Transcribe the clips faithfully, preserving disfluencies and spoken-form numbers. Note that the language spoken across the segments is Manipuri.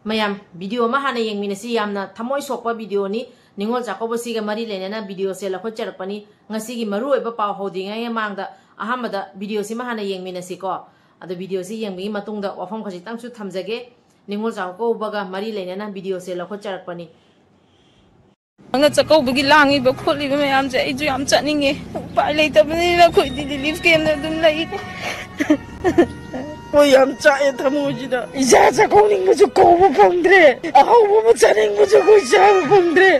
ꯃꯌꯥꯝ, ꯚꯤꯗꯤꯑꯣ ꯑꯃ ꯍꯥꯟꯅ ꯌꯦꯡꯃꯤꯟꯅꯁꯤ꯫ ꯌꯥꯝꯅ ꯊꯃꯣꯏ ꯁꯣꯛꯄ ꯚꯤꯗꯤꯑꯣꯅꯤ꯫ ꯅꯤꯉꯣꯜ ꯆꯥꯛꯀꯧꯕꯁꯤꯒ ꯃꯔꯤ ꯂꯩꯅꯅ ꯚꯤꯗꯤꯑꯣꯁꯦ ꯂꯧꯈꯠꯆꯔꯛꯄꯅꯤ꯫ ꯉꯁꯤꯒꯤ ꯃꯔꯨꯑꯣꯏꯕ ꯄꯥꯎ ꯍꯧꯗ꯭ꯔꯤꯉꯩ ꯃꯃꯥꯡꯗ ꯑꯍꯥꯟꯕꯗ ꯚꯤꯗꯤꯑꯣꯁꯤꯃ ꯍꯥꯟꯅ ꯌꯦꯡꯃꯤꯟꯅꯁꯤꯀꯣ꯫ ꯑꯗꯣ ꯚꯤꯗꯤꯑꯣꯁꯤ ꯌꯦꯡꯕꯒꯤ ꯃꯇꯨꯡꯗ ꯋꯥꯐꯝ ꯈꯖꯤꯛꯇꯪꯁꯨ ꯊꯝꯖꯒꯦ꯫ ꯅꯤꯉꯣꯜ ꯆꯥꯛꯀꯧꯕꯒ ꯃꯔꯤ ꯂꯩꯅꯅ ꯚꯤꯗꯤꯑꯣꯁꯦ ꯂꯧꯈꯠꯆꯔꯛꯄꯅꯤ꯫ ꯅꯪꯅ ꯆꯥꯛꯀꯧꯕꯒꯤ ꯂꯥꯡꯉꯤꯕ ꯈꯣꯠꯂꯤꯕ ꯃꯌꯥꯝꯁꯦ ꯑꯩꯁꯨ ꯌꯥꯝ ꯆꯠꯅꯤꯡꯉꯦ꯫ ꯎꯄꯥꯏ ꯂꯩꯇꯕꯅꯤꯅ ꯑꯩꯈꯣꯏꯗꯤ ꯔꯤꯂꯤꯐ ꯀꯦꯝꯗ ꯑꯗꯨꯝ ꯂꯩ꯫ ꯍꯣꯏ, ꯌꯥꯝ ꯆꯥꯛꯑꯦ ꯊꯃꯣꯏꯁꯤꯗ꯫ ꯏꯆꯥ ꯆꯥꯛꯀꯧꯅꯤꯡꯕꯁꯨ ꯀꯧꯕ ꯐꯪꯗ꯭ꯔꯦ, ꯑꯍꯥꯎꯕ ꯑꯃ ꯆꯥꯅꯤꯡꯕꯁꯨ ꯑꯩꯈꯣꯏ ꯆꯥꯕ ꯐꯪꯗ꯭ꯔꯦ,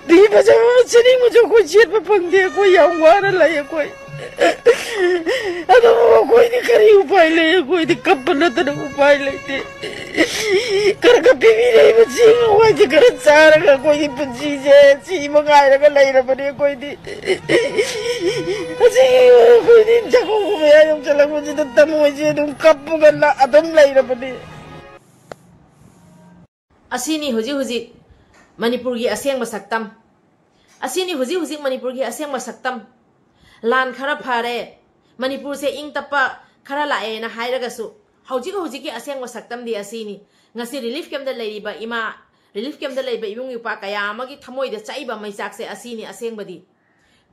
ꯐꯤ ꯐꯖꯕ ꯑꯃ ꯁꯦꯠꯅꯤꯡꯕꯁꯨ ꯑꯩꯈꯣꯏ ꯁꯦꯠꯄ ꯐꯪꯗꯦ꯫ ꯑꯩꯈꯣꯏ ꯌꯥꯝ ꯋꯥꯅ ꯂꯩ꯫ ꯑꯩꯈꯣꯏ ꯑꯗꯨꯕꯨ ꯑꯩꯈꯣꯏꯗꯤ ꯀꯔꯤ ꯎꯄꯥꯏ ꯂꯩ? ꯑꯩꯈꯣꯏꯗꯤ ꯀꯞꯄ ꯅꯠꯇꯅ ꯎꯄꯥꯏ ꯂꯩꯇꯦ꯫ ꯈꯔ ꯈꯔ ꯄꯤꯕꯤꯔꯛꯏꯕ ꯆꯦꯡ ꯍꯋꯥꯏꯁꯦ ꯈꯔ ꯆꯥꯔꯒ ꯑꯩꯈꯣꯏꯒꯤ ꯄꯨꯟꯁꯤꯁꯦ ꯁꯤ ꯃꯉꯥꯏꯔꯒ ꯂꯩꯔꯕꯅꯤ ꯑꯩꯈꯣꯏꯗꯤ꯫ ꯑꯁꯤꯒꯤ ꯑꯩꯈꯣꯏꯗꯤ ꯆꯥꯛꯀꯧꯕ ꯃꯌꯥ ꯌꯧꯁꯜꯂꯛꯄꯁꯤꯗ ꯊꯃꯣꯏꯁꯦ ꯑꯗꯨꯝ ꯀꯞꯄꯒ ꯂ-, ꯑꯗꯨꯝ ꯂꯩꯔꯕꯅꯤ꯫ ꯑꯁꯤꯅꯤ ꯍꯧꯖꯤꯛ ꯍꯧꯖꯤꯛ ꯃꯅꯤꯄꯨꯔꯒꯤ ꯑꯁꯦꯡꯕ ꯁꯛꯇꯝ꯫ ꯑꯁꯤꯅꯤ ꯍꯧꯖꯤꯛ ꯍꯧꯖꯤꯛ ꯃꯅꯤꯄꯨꯔꯒꯤ ꯑꯁꯦꯡꯕ ꯁꯛꯇꯝ꯫ ꯂꯥꯟ ꯈꯔ ꯐꯔꯦ, ꯃꯅꯤꯄꯨꯔꯁꯦ ꯏꯪ ꯇꯞꯄ ꯈꯔ ꯂꯥꯛꯑꯦꯅ ꯍꯥꯏꯔꯒꯁꯨ, ꯍꯧꯖꯤꯛ ꯍꯧꯖꯤꯛꯀꯤ ꯑꯁꯦꯡꯕ ꯁꯛꯇꯝꯗꯤ ꯑꯁꯤꯅꯤ꯫ ꯉꯁꯤ ꯔꯤꯂꯤꯐ ꯀꯦꯝꯗ ꯂꯩꯔꯤꯕ ꯏꯃꯥ, ꯔꯤꯂꯤꯐ ꯀꯦꯝꯗ ꯂꯩꯕ ꯏꯕꯨꯡ ꯏꯄ꯭ꯋꯥ ꯀꯌꯥ ꯑꯃꯒꯤ ꯊꯃꯣꯏꯗ ꯆꯥꯛꯏꯕ ꯃꯩꯆꯥꯛꯁꯦ ꯑꯁꯤꯅꯤ ꯑꯁꯦꯡꯕꯗꯤ꯫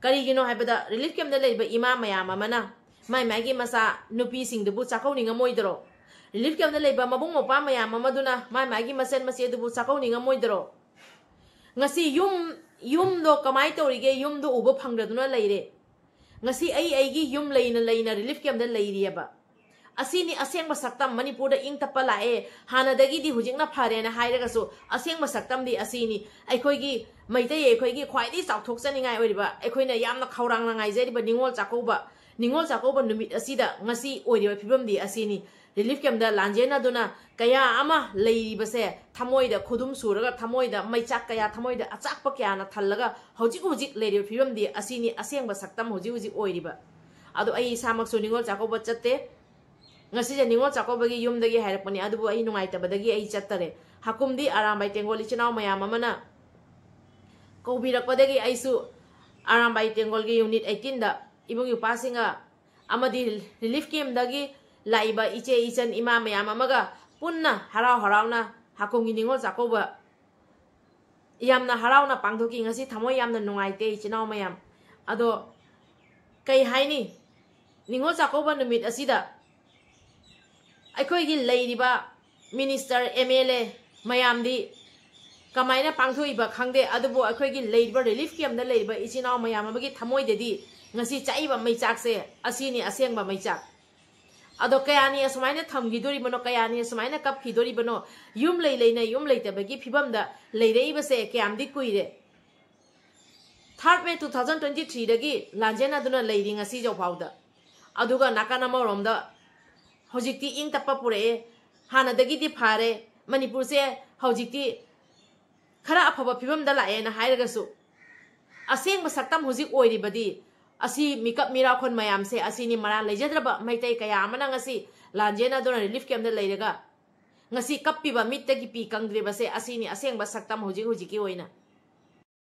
ꯀꯔꯤꯒꯤꯅꯣ ꯍꯥꯏꯕꯗ, ꯔꯤꯂꯤꯐ ꯀꯦꯝꯗ ꯂꯩꯕ ꯏꯃꯥ ꯃꯌꯥꯝ ꯑꯃꯅ ꯃꯥꯏ ꯃꯥꯏꯒꯤ ꯃꯆꯥ ꯅꯨꯄꯤꯁꯤꯡꯗꯨꯕꯨ ꯆꯥꯛꯀꯧꯅꯤꯡꯉꯝꯃꯣꯏꯗꯔꯣ? ꯔꯤꯂꯤꯐ ꯀꯦꯝꯗ ꯂꯩꯕ ꯃꯕꯨꯡ ꯃꯧꯄ꯭ꯋꯥ ꯃꯌꯥꯝ ꯑꯃꯗꯨꯅ ꯃꯥꯏ ꯃꯥꯏꯒꯤ ꯃꯆꯟ ꯃꯆꯦꯗꯨꯕꯨ ꯆꯥꯛꯀꯧꯅꯤꯡꯉꯝꯃꯣꯏꯗꯔꯣ? ꯉꯁꯤ ꯌꯨꯝ, ꯌꯨꯝꯗꯣ ꯀꯃꯥꯏꯅ ꯇꯧꯔꯤꯒꯦ? ꯌꯨꯝꯗꯣ ꯎꯕ ꯐꯪꯗꯗꯨꯅ ꯂꯩꯔꯦ꯫ ꯉꯁꯤ ꯑꯩ ꯑꯩꯒꯤ ꯌꯨꯝ ꯂꯩꯅ ꯂꯩꯅ ꯔꯤꯂꯤꯐ ꯀꯦꯝꯗ ꯂꯩꯔꯤꯑꯕ꯫ ꯑꯁꯤꯅꯤ ꯑꯁꯦꯡꯕ ꯁꯛꯇꯝ꯫ ꯃꯅꯤꯄꯨꯔꯗ ꯏꯪ ꯇꯞꯄ ꯂꯥꯛꯑꯦ, ꯍꯥꯟꯅꯗꯒꯤꯗꯤ ꯍꯧꯖꯤꯛꯅ ꯐꯔꯦꯅ ꯍꯥꯏꯔꯒꯁꯨ, ꯑꯁꯦꯡꯕ ꯁꯛꯇꯝꯗꯤ ꯑꯁꯤꯅꯤ꯫ ꯑꯩꯈꯣꯏꯒꯤ ꯃꯩꯇꯩ ꯑꯩꯈꯣꯏꯒꯤ ꯈ꯭ꯋꯥꯏꯗꯒꯤ ꯆꯥꯎꯊꯣꯛꯆꯅꯤꯡꯉꯥꯏ ꯑꯣꯏꯔꯤꯕ, ꯑꯩꯈꯣꯏꯅ ꯌꯥꯝꯅ ꯈꯧꯔꯥꯡꯅ ꯉꯥꯏꯖꯔꯤꯕ ꯅꯤꯉꯣꯜ ꯆꯥꯛꯀꯧꯕ, ꯅꯤꯉꯣꯜ ꯆꯥꯛꯀꯧꯕ ꯅꯨꯃꯤꯠ ꯑꯁꯤꯗ ꯉꯁꯤ ꯑꯣꯏꯔꯤꯕ ꯐꯤꯕꯝꯗꯤ ꯑꯁꯤꯅꯤ꯫ ꯔꯤꯂꯤꯐ ꯀꯦꯝꯗ ꯂꯥꯟꯖꯦꯟꯅꯗꯨꯅ ꯀꯌꯥ ꯑꯃ ꯂꯩꯔꯤꯕꯁꯦ, ꯊꯃꯣꯏꯗ ꯈꯨꯗꯨꯝ ꯁꯨꯔꯒ, ꯊꯃꯣꯏꯗ ꯃꯩꯆꯥꯛ ꯀꯌꯥ, ꯊꯃꯣꯏꯗ ꯑꯆꯥꯛꯄ ꯀꯌꯥꯅ ꯊꯜꯂꯒ ꯍꯧꯖꯤꯛ ꯍꯧꯖꯤꯛ ꯂꯩꯔꯤꯕ ꯐꯤꯕꯝꯗꯤ ꯑꯁꯤꯅꯤ ꯑꯁꯦꯡꯕ ꯁꯛꯇꯝ ꯍꯧꯖꯤꯛ ꯍꯧꯖꯤꯛ ꯑꯣꯏꯔꯤꯕ꯫ ꯑꯗꯣ ꯑꯩ ꯏꯁꯥꯃꯛꯁꯨ ꯅꯤꯉꯣꯜ ꯆꯥꯛꯀꯧꯕ ꯆꯠꯇꯦ꯫ ꯉꯁꯤꯁꯦ ꯅꯤꯉꯣꯜ ꯆꯥꯛꯀꯧꯕꯒꯤ ꯌꯨꯝꯗꯒꯤ ꯍꯥꯏꯔꯛꯄꯅꯤ, ꯑꯗꯨꯕꯨ ꯑꯩ ꯅꯨꯡꯉꯥꯏꯇꯕꯗꯒꯤ ꯑꯩ ꯆꯠꯇꯔꯦ꯫ ꯍꯥꯀꯨꯝꯗꯤ ꯑꯔꯥꯝꯕꯥꯏ ꯇꯦꯡꯒꯣꯜ ꯏꯆꯤꯟ ꯏꯅꯥꯎ ꯃꯌꯥꯝ ꯑꯃꯅ ꯀꯧꯕꯤꯔꯛꯄꯗꯒꯤ ꯑꯩꯁꯨ ꯑꯔꯥꯝꯕꯥꯏ ꯇꯦꯡꯒꯣꯜꯒꯤ ꯌꯨꯅꯤꯠ ꯑꯩꯠꯇꯤꯟꯗ ꯏꯕꯨꯡ ꯏꯄ꯭ꯋꯥꯁꯤꯡꯒ ꯑꯃꯗꯤ ꯔꯤꯂꯤꯐ ꯀꯦꯝꯗꯒꯤ ꯂꯥꯛꯏꯕ ꯏꯆꯦ ꯏꯆꯟ ꯏꯃꯥ ꯃꯌꯥꯝ ꯑꯃꯒ ꯄꯨꯟꯅ ꯍꯔꯥꯎ ꯍꯔꯥꯎꯅ ꯍꯥꯀꯨꯝꯒꯤ ꯅꯤꯉꯣꯜ ꯆꯥꯛꯀꯧꯕ ꯌꯥꯝꯅ ꯍꯔꯥꯎꯅ ꯄꯥꯡꯊꯣꯛꯈꯤ꯫ ꯉꯁꯤ ꯊꯃꯣꯏ ꯌꯥꯝꯅ ꯅꯨꯡꯉꯥꯏꯇꯦ ꯏꯆꯤꯟ ꯏꯅꯥꯎ ꯃꯌꯥꯝ꯫ ꯑꯗꯣ ꯀꯩ ꯍꯥꯏꯅꯤ, ꯅꯤꯉꯣꯜ ꯆꯥꯛꯀꯧꯕ ꯅꯨꯃꯤꯠ ꯑꯁꯤꯗ ꯑꯩꯈꯣꯏꯒꯤ ꯂꯩꯔꯤꯕ minister, M L A ꯃꯌꯥꯝꯗꯤ ꯀꯃꯥꯏꯅ ꯄꯥꯡꯊꯣꯛꯏꯕ ꯈꯪꯗꯦ, ꯑꯗꯨꯕꯨ ꯑꯩꯈꯣꯏꯒꯤ ꯂꯩꯔꯤꯕ relief campꯇ ꯂꯩꯔꯤꯕ ꯏꯆꯤꯟ ꯏꯅꯥꯎ ꯃꯌꯥꯝ ꯑꯃꯒꯤ ꯊꯃꯣꯏꯗꯗꯤ ꯉꯁꯤ ꯆꯥꯛꯏꯕ ꯃꯩꯆꯥꯛꯁꯦ ꯑꯁꯤꯅꯤ ꯑꯁꯦꯡꯕ ꯃꯩꯆꯥꯛ꯫ ꯑꯗꯣ ꯀꯌꯥꯅꯤ ꯑꯁꯨꯃꯥꯏꯅ ꯊꯝꯈꯤꯗꯣꯔꯤꯕꯅꯣ, ꯀꯌꯥꯅꯤ ꯑꯁꯨꯃꯥꯏꯅ ꯀꯞꯈꯤꯗꯣꯔꯤꯕꯅꯣ? ꯌꯨꯝ ꯂꯩ ꯂꯩꯅ ꯌꯨꯝ ꯂꯩꯇꯕꯒꯤ ꯐꯤꯕꯝꯗ ꯂꯩꯔꯛꯏꯕꯁꯦ ꯀꯌꯥꯝꯗꯤ ꯀꯨꯏꯔꯦ? Third May two thousand twenty threeꯗꯒꯤ ꯂꯥꯟꯖꯦꯟꯅꯗꯨꯅ ꯂꯩꯔꯤ ꯉꯁꯤ ꯌꯧꯐꯥꯎꯗ꯫ ꯑꯗꯨꯒ ꯅꯥꯀꯟ ꯑꯃꯔꯣꯝꯗ ꯍꯧꯖꯤꯛꯇꯤ ꯏꯪ ꯇꯞꯄ ꯄꯨꯔꯛꯑꯦ, ꯍꯥꯟꯅꯗꯒꯤꯗꯤ ꯐꯔꯦ, ꯃꯅꯤꯄꯨꯔꯁꯦ ꯍꯧꯖꯤꯛꯇꯤ ꯈꯔ ꯑꯐꯕ ꯐꯤꯕꯝꯗ ꯂꯥꯛꯑꯦꯅ ꯍꯥꯏꯔꯒꯁꯨ, ꯑꯁꯦꯡꯕ ꯁꯛꯇꯝ ꯍꯧꯖꯤꯛ ꯑꯣꯏꯔꯤꯕꯗꯤ ꯑꯁꯤ ꯃꯤꯀꯞ ꯃꯤꯔꯥꯈꯣꯟ ꯃꯌꯥꯝꯁꯦ ꯑꯁꯤꯅꯤ꯫ ꯃꯔꯥꯜ ꯂꯩꯖꯗ꯭ꯔꯕ ꯃꯩꯇꯩ ꯀꯌꯥ ꯑꯃꯅ ꯉꯁꯤ ꯂꯥꯟꯖꯦꯟꯅꯗꯨꯅ relief campꯇ ꯂꯩꯔꯒ ꯉꯁꯤ ꯀꯞꯄꯤꯕ, ꯃꯤꯠꯇꯒꯤ ꯄꯤ ꯀꯪꯗ꯭ꯔꯤꯕꯁꯦ ꯑꯁꯤꯅꯤ ꯑꯁꯦꯡꯕ ꯁꯛꯇꯝ ꯍꯧꯖꯤꯛ ꯍꯧꯖꯤꯛꯀꯤ ꯑꯣꯏꯅ꯫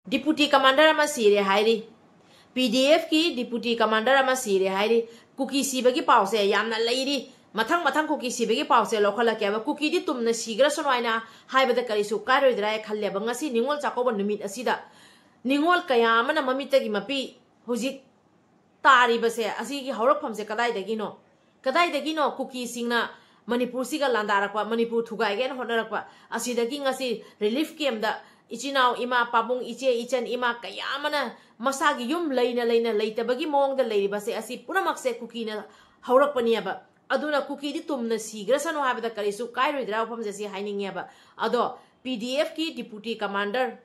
Deputy commander ꯑꯃ ꯁꯤꯔꯦ ꯍꯥꯏꯔꯤ꯫ PDFꯀꯤ deputy commander ꯑꯃ ꯁꯤꯔꯦ ꯍꯥꯏꯔꯤ꯫ ꯀꯨꯀꯤ ꯁꯤꯕꯒꯤ ꯄꯥꯎꯁꯦ ꯌꯥꯝꯅ ꯂꯩꯔꯤ꯫ ꯃꯊꯪ ꯃꯊꯪ ꯀꯨꯀꯤ ꯁꯤꯕꯒꯤ ꯄꯥꯎꯁꯦ ꯂꯧꯈꯠꯂꯛꯀꯦꯕ꯫ ꯀꯨꯀꯤꯗꯤ ꯇꯨꯝꯅ ꯁꯤꯈ꯭ꯔꯁꯅꯨ ꯍꯥꯏꯅ ꯍꯥꯏꯕꯗ ꯀꯔꯤꯁꯨ ꯀꯥꯏꯔꯣꯏꯗ꯭ꯔꯥ ꯍꯥꯏ ꯈꯜꯂꯦꯕ꯫ ꯉꯁꯤ ꯅꯤꯉꯣꯜ ꯆꯥꯛꯀꯧꯕ ꯅꯨꯃꯤꯠ ꯑꯁꯤꯗ ꯅꯤꯉꯣꯜ ꯀꯌꯥ ꯑꯃꯅ ꯃꯃꯤꯠꯇꯒꯤ ꯃꯄꯤ ꯍꯧꯖꯤꯛ ꯇꯥꯔꯤꯕꯁꯦ, ꯑꯁꯤꯒꯤ ꯍꯧꯔꯛꯐꯝꯁꯦ ꯀꯗꯥꯏꯗꯒꯤꯅꯣ? ꯀꯗꯥꯏꯗꯒꯤꯅꯣ ꯀꯨꯀꯤꯁꯤꯡꯅ ꯃꯅꯤꯄꯨꯔꯁꯤꯒ ꯂꯥꯟꯗꯥꯔꯛꯄ, ꯃꯅꯤꯄꯨꯔ ꯊꯨꯒꯥꯏꯒꯦꯅ ꯍꯣꯠꯅꯔꯛꯄ? ꯑꯁꯤꯗꯒꯤ ꯉꯁꯤ relief campꯇ ꯏꯆꯤꯟ ꯏꯅꯥꯎ, ꯏꯃꯥ, ꯄꯥꯕꯨꯡ, ꯏꯆꯦ, ꯏꯆꯟ, ꯏꯃꯥ ꯀꯌꯥ ꯑꯃꯅ ꯃꯁꯥꯒꯤ ꯌꯨꯝ ꯂꯩꯅ ꯂꯩꯅ ꯂꯩꯇꯕꯒꯤ ꯃꯑꯣꯡꯗ ꯂꯩꯔꯤꯕꯁꯦ, ꯑꯁꯤ ꯄꯨꯝꯅꯃꯛꯁꯦ ꯀꯨꯀꯤꯅ ꯍꯧꯔꯛꯄꯅꯦꯕ꯫ ꯑꯗꯨꯅ ꯀꯨꯀꯤꯗꯤ ꯇꯨꯝꯅ ꯁꯤꯈ꯭ꯔꯁꯅꯨ ꯍꯥꯏꯕꯗ ꯀꯔꯤꯁꯨ ꯀꯥꯏꯔꯣꯏꯗ꯭ꯔꯥ ꯋꯥꯐꯝꯁꯦ ꯁꯤ ꯍꯥꯏꯅꯤꯡꯉꯦꯕ꯫ ꯑꯗꯣ PDFꯀꯤ deputy commander,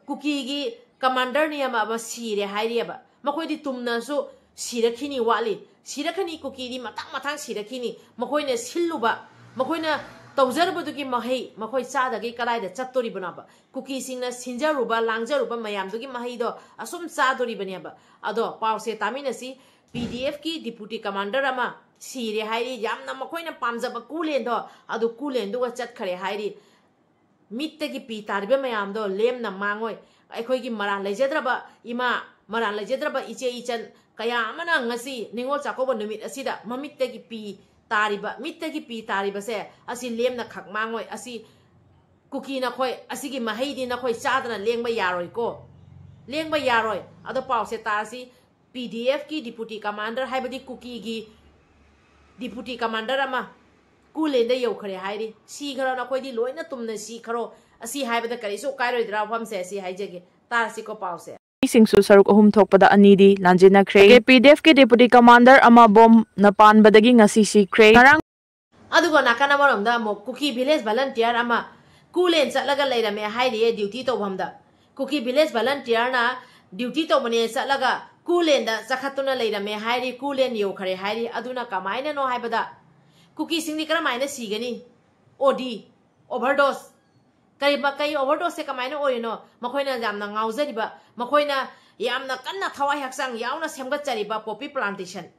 ꯀꯨꯀꯤꯒꯤ commanderꯅꯤ ꯑꯃ, ꯑꯃ ꯁꯤꯔꯦ ꯍꯥꯏꯔꯤꯑꯕ꯫ ꯃꯈꯣꯏꯗꯤ ꯇꯨꯝꯅꯁꯨ ꯁꯤꯔꯛꯈꯤꯅꯤ, ꯋꯥꯠꯂꯤ, ꯁꯤꯔꯛꯈꯤꯅꯤ꯫ ꯀꯨꯀꯤꯗꯤ ꯃꯊꯪ ꯃꯊꯪ ꯁꯤꯔꯛꯈꯤꯅꯤ꯫ ꯃꯈꯣꯏꯅ ꯁꯤꯜꯂꯨꯕ, ꯃꯈꯣꯏꯅ ꯇꯧꯖꯔꯨꯕꯗꯨꯒꯤ ꯃꯍꯩ ꯃꯈꯣꯏ ꯆꯥꯗꯒꯩ ꯀꯗꯥꯏꯗ ꯆꯠꯇꯣꯔꯤꯕꯅꯣꯕ? ꯀꯨꯀꯤꯁꯤꯡꯅ ꯁꯤꯟꯖꯔꯨꯕ, ꯂꯥꯡꯖꯔꯨꯕ ꯃꯌꯥꯝꯗꯨꯒꯤ ꯃꯍꯩꯗꯣ ꯑꯁꯨꯝ ꯆꯥꯗꯣꯔꯤꯕꯅꯦꯕ꯫ ꯑꯗꯣ ꯄꯥꯎꯁꯦ ꯇꯥꯃꯤꯟꯅꯁꯤ꯫ PDFꯀꯤ deputy commander ꯑꯃ ꯁꯤꯔꯦ ꯍꯥꯏꯔꯤ꯫ ꯌꯥꯝꯅ ꯃꯈꯣꯏꯅ ꯄꯥꯝꯖꯕ ꯀꯨꯂꯦꯟꯗꯣ, ꯑꯗꯨ ꯀꯨꯂꯦꯟꯗꯨꯒ ꯆꯠꯈꯔꯦ ꯍꯥꯏꯔꯤ꯫ ꯃꯤꯠꯇꯒꯤ ꯄꯤ ꯇꯥꯔꯤꯕ ꯃꯌꯥꯝꯗꯣ ꯂꯦꯝꯅ ꯃꯥꯡꯉꯣꯏ꯫ ꯑꯩꯈꯣꯏꯒꯤ ꯃꯔꯥꯜ ꯂꯩꯖꯗ꯭ꯔꯕ ꯏꯃꯥ, ꯃꯔꯥꯜ ꯂꯩꯖꯗ꯭ꯔꯕ ꯏꯆꯦ ꯏꯆꯟ ꯀꯌꯥ ꯑꯃꯅ ꯉꯁꯤ ꯅꯤꯉꯣꯜ ꯆꯥꯛꯀꯧꯕ ꯅꯨꯃꯤꯠ ꯑꯁꯤꯗ ꯃꯃꯤꯠꯇꯒꯤ ꯄꯤ ꯇꯥꯔꯤꯕ, ꯃꯤꯠꯇꯒꯤ ꯄꯤ ꯇꯥꯔꯤꯕꯁꯦ, ꯑꯁꯤ ꯂꯦꯝꯅ ꯈꯛ ꯃꯥꯡꯉꯣꯏ꯫ ꯑꯁꯤ ꯀꯨꯀꯤ ꯅꯈꯣꯏ, ꯑꯁꯤꯒꯤ ꯃꯍꯩꯗꯤ ꯅꯈꯣꯏ ꯆꯥꯗꯅ ꯂꯦꯡꯕ ꯌꯥꯔꯣꯏꯀꯣ, ꯂꯦꯡꯕ ꯌꯥꯔꯣꯏ꯫ ꯑꯗꯣ ꯄꯥꯎꯁꯦ ꯇꯥꯔꯁꯤ꯫ ꯄꯤ ꯗꯤ ꯑꯦꯐꯀꯤ ꯗꯤꯄꯨꯇꯤ ꯀꯃꯥꯟꯗꯔ, ꯍꯥꯏꯕꯗꯤ ꯀꯨꯀꯤꯒꯤ ꯗꯤꯄꯨꯇꯤ ꯀꯃꯥꯟꯗꯔ ꯑꯃ ꯀꯨꯂꯦꯟꯗ ꯌꯧꯈ꯭ꯔꯦ ꯍꯥꯏꯔꯤ꯫ ꯁꯤꯈ꯭ꯔꯣ, ꯅꯈꯣꯏꯗꯤ ꯂꯣꯏꯅ ꯇꯨꯝꯅ ꯁꯤꯈ꯭ꯔꯣ꯫ ꯑꯁꯤ ꯍꯥꯏꯕꯗ ꯀꯔꯤꯁꯨ ꯀꯥꯏꯔꯣꯏꯗ꯭ꯔꯥ? ꯋꯥꯐꯝꯁꯦ ꯑꯁꯤ ꯍꯥꯏꯖꯒꯦ, ꯇꯥꯔꯁꯤꯀꯣ ꯄꯥꯎꯁꯦ꯫ ꯃꯤꯁꯤꯡꯁꯨ ꯁꯔꯨꯛ ꯑꯍꯨꯝ ꯊꯣꯛꯄꯗ ꯑꯅꯤꯗꯤ ꯂꯥꯟꯖꯦꯟꯅꯈ꯭ꯔꯦ꯫ ꯀꯦ ꯄꯤ ꯗꯤ ꯑꯦꯐꯀꯤ ꯗꯤꯄꯨꯇꯤ ꯀꯃꯥꯟꯗꯔ ꯑꯃ ꯕꯣꯝꯅ ꯄꯥꯟꯕꯗꯒꯤ ꯉꯁꯤ ꯁꯤꯈ꯭ꯔꯦ꯫ ꯉꯔꯥꯡ ꯑꯗꯨꯒ ꯅꯥꯀꯟ ꯑꯃꯔꯣꯝꯗ ꯑꯃꯨꯛ ꯀꯨꯀꯤ ꯚꯤꯂꯦꯖ ꯚꯂꯟꯇꯤꯌꯔ ꯑꯃ ꯀꯨꯂꯦꯟ ꯆꯠꯂꯒ ꯂꯩꯔꯝꯃꯦ ꯍꯥꯏꯔꯤꯌꯦ ꯗ꯭ꯌꯨꯇꯤ ꯇꯧꯐꯝꯗ꯫ ꯀꯨꯀꯤ ꯚꯤꯂꯦꯖ ꯚꯂꯟꯇꯤꯌꯔꯅ ꯗ꯭ꯌꯨꯇꯤ ꯇꯧꯕꯅꯦ ꯆꯠꯂꯒ ꯀꯨꯂꯦꯟꯗ ꯆꯈꯠꯇꯨꯅ ꯂꯩꯔꯝꯃꯦ ꯍꯥꯏꯔꯤ, ꯀꯨꯂꯦꯟ ꯌꯧꯈ꯭ꯔꯦ ꯍꯥꯏꯔꯤ꯫ ꯑꯗꯨꯅ ꯀꯃꯥꯏꯅꯅꯣ ꯍꯥꯏꯕꯗ, ꯀꯨꯀꯤꯁꯤꯡꯗꯤ ꯀꯔꯝꯍꯥꯏꯅ ꯁꯤꯒꯅꯤ? ꯑꯣ ꯗꯤ, ꯑꯣꯚꯔꯗꯣꯁ꯫ ꯀꯔꯤ, ꯀꯩ ꯑꯣꯚꯔꯗꯣꯁꯁꯦ ꯀꯃꯥꯏꯅ ꯑꯣꯏꯔꯤꯅꯣ? ꯃꯈꯣꯏꯅ ꯌꯥꯝꯅ ꯉꯥꯎꯖꯔꯤꯕ, ꯃꯈꯣꯏꯅ ꯌꯥꯝꯅ ꯀꯟꯅ ꯊꯋꯥꯏ ꯍꯛꯆꯥꯡ ꯌꯥꯎꯅ ꯁꯦꯝꯒꯠꯆꯔꯤꯕ ꯄꯣꯄꯤ ꯄ꯭ꯂꯥꯟꯇꯦꯁꯟ꯫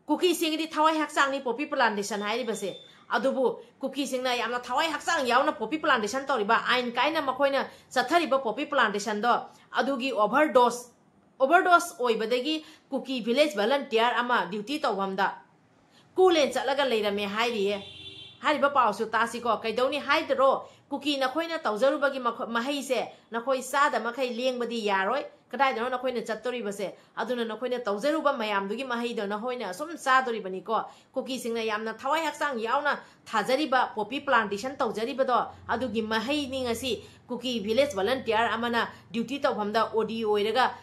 ꯀꯨꯀꯤꯁꯤꯡꯒꯤꯗꯤ ꯊꯋꯥꯏ ꯍꯛꯆꯥꯡꯅꯤ ꯄꯣꯄꯤ ꯄ꯭ꯂꯥꯟꯇꯦꯁꯟ ꯍꯥꯏꯔꯤꯕꯁꯦ꯫ ꯑꯗꯨꯕꯨ ꯀꯨꯀꯤꯁꯤꯡꯅ ꯌꯥꯝꯅ ꯊꯋꯥꯏ ꯍꯛꯆꯥꯡ ꯌꯥꯎꯅ ꯄꯣꯄꯤ ꯄ꯭ꯂꯥꯟꯇꯦꯁꯟ ꯇꯧꯔꯤꯕ, ꯑꯥꯏꯟ ꯀꯥꯏꯅ ꯃꯈꯣꯏꯅ ꯆꯠꯊꯔꯤꯕ ꯄꯣꯄꯤ ꯄ꯭ꯂꯥꯟꯇꯦꯁꯟꯗꯣ, ꯑꯗꯨꯒꯤ ꯑꯣꯚꯔꯗꯣꯁ, ꯑꯣꯚꯔꯗꯣꯁ ꯑꯣꯏꯕꯗꯒꯤ ꯀꯨꯀꯤ ꯚꯤꯂꯦꯖ ꯚꯂꯟꯇꯤꯌꯔ ꯑꯃ ꯗ꯭ꯌꯨꯇꯤ ꯇꯧꯐꯝꯗ ꯀꯨꯂꯦꯟ ꯆꯠꯂꯒ ꯂꯩꯔꯝꯃꯦ ꯍꯥꯏꯔꯤꯌꯦ꯫ ꯍꯥꯏꯔꯤꯕ ꯄꯥꯎꯁꯨ ꯇꯥꯁꯤꯀꯣ꯫ ꯀꯩꯗꯧꯅꯤ ꯍꯥꯏꯗꯔꯣ? ꯀꯨꯀꯤ ꯅꯈꯣꯏꯅ ꯇꯧꯖꯔꯨꯕꯒꯤ ꯃꯈꯣ-, ꯃꯍꯩꯁꯦ ꯅꯈꯣꯏ ꯆꯥꯗ ꯃꯈꯩ ꯂꯦꯡꯕꯗꯤ ꯌꯥꯔꯣꯏ꯫ ꯀꯗꯥꯏꯗꯅꯣ ꯅꯈꯣꯏꯅ ꯆꯠꯇꯣꯔꯤꯕꯁꯦ? ꯑꯗꯨꯅ ꯅꯈꯣꯏꯅ ꯇꯧꯖꯔꯨꯕ ꯃꯌꯥꯝꯗꯨꯒꯤ ꯃꯍꯩꯗꯣ ꯅꯈꯣꯏꯅ ꯑꯁꯨꯝ ꯆꯥꯗꯣꯔꯤꯕꯅꯤꯀꯣ꯫ ꯀꯨꯀꯤꯁꯤꯡꯅ ꯌꯥꯝꯅ ꯊꯋꯥꯏ ꯍꯛꯆꯥꯡ ꯌꯥꯎꯅ ꯊꯥꯖꯔꯤꯕ ꯄꯣꯄꯤ ꯄ꯭ꯂꯥꯟꯇꯦꯁꯟ ꯇꯧꯖꯔꯤꯕꯗꯣ, ꯑꯗꯨꯒꯤ ꯃꯍꯩꯅꯤ ꯉꯁꯤ ꯀꯨꯀꯤ ꯚꯤꯂꯦꯖ ꯚꯂꯟꯇꯤꯌꯔ ꯑꯃꯅ ꯗ꯭ꯌꯨꯇꯤ ꯇꯧꯐꯝꯗ ꯑꯣ ꯗꯤ ꯑꯣꯏꯔꯒ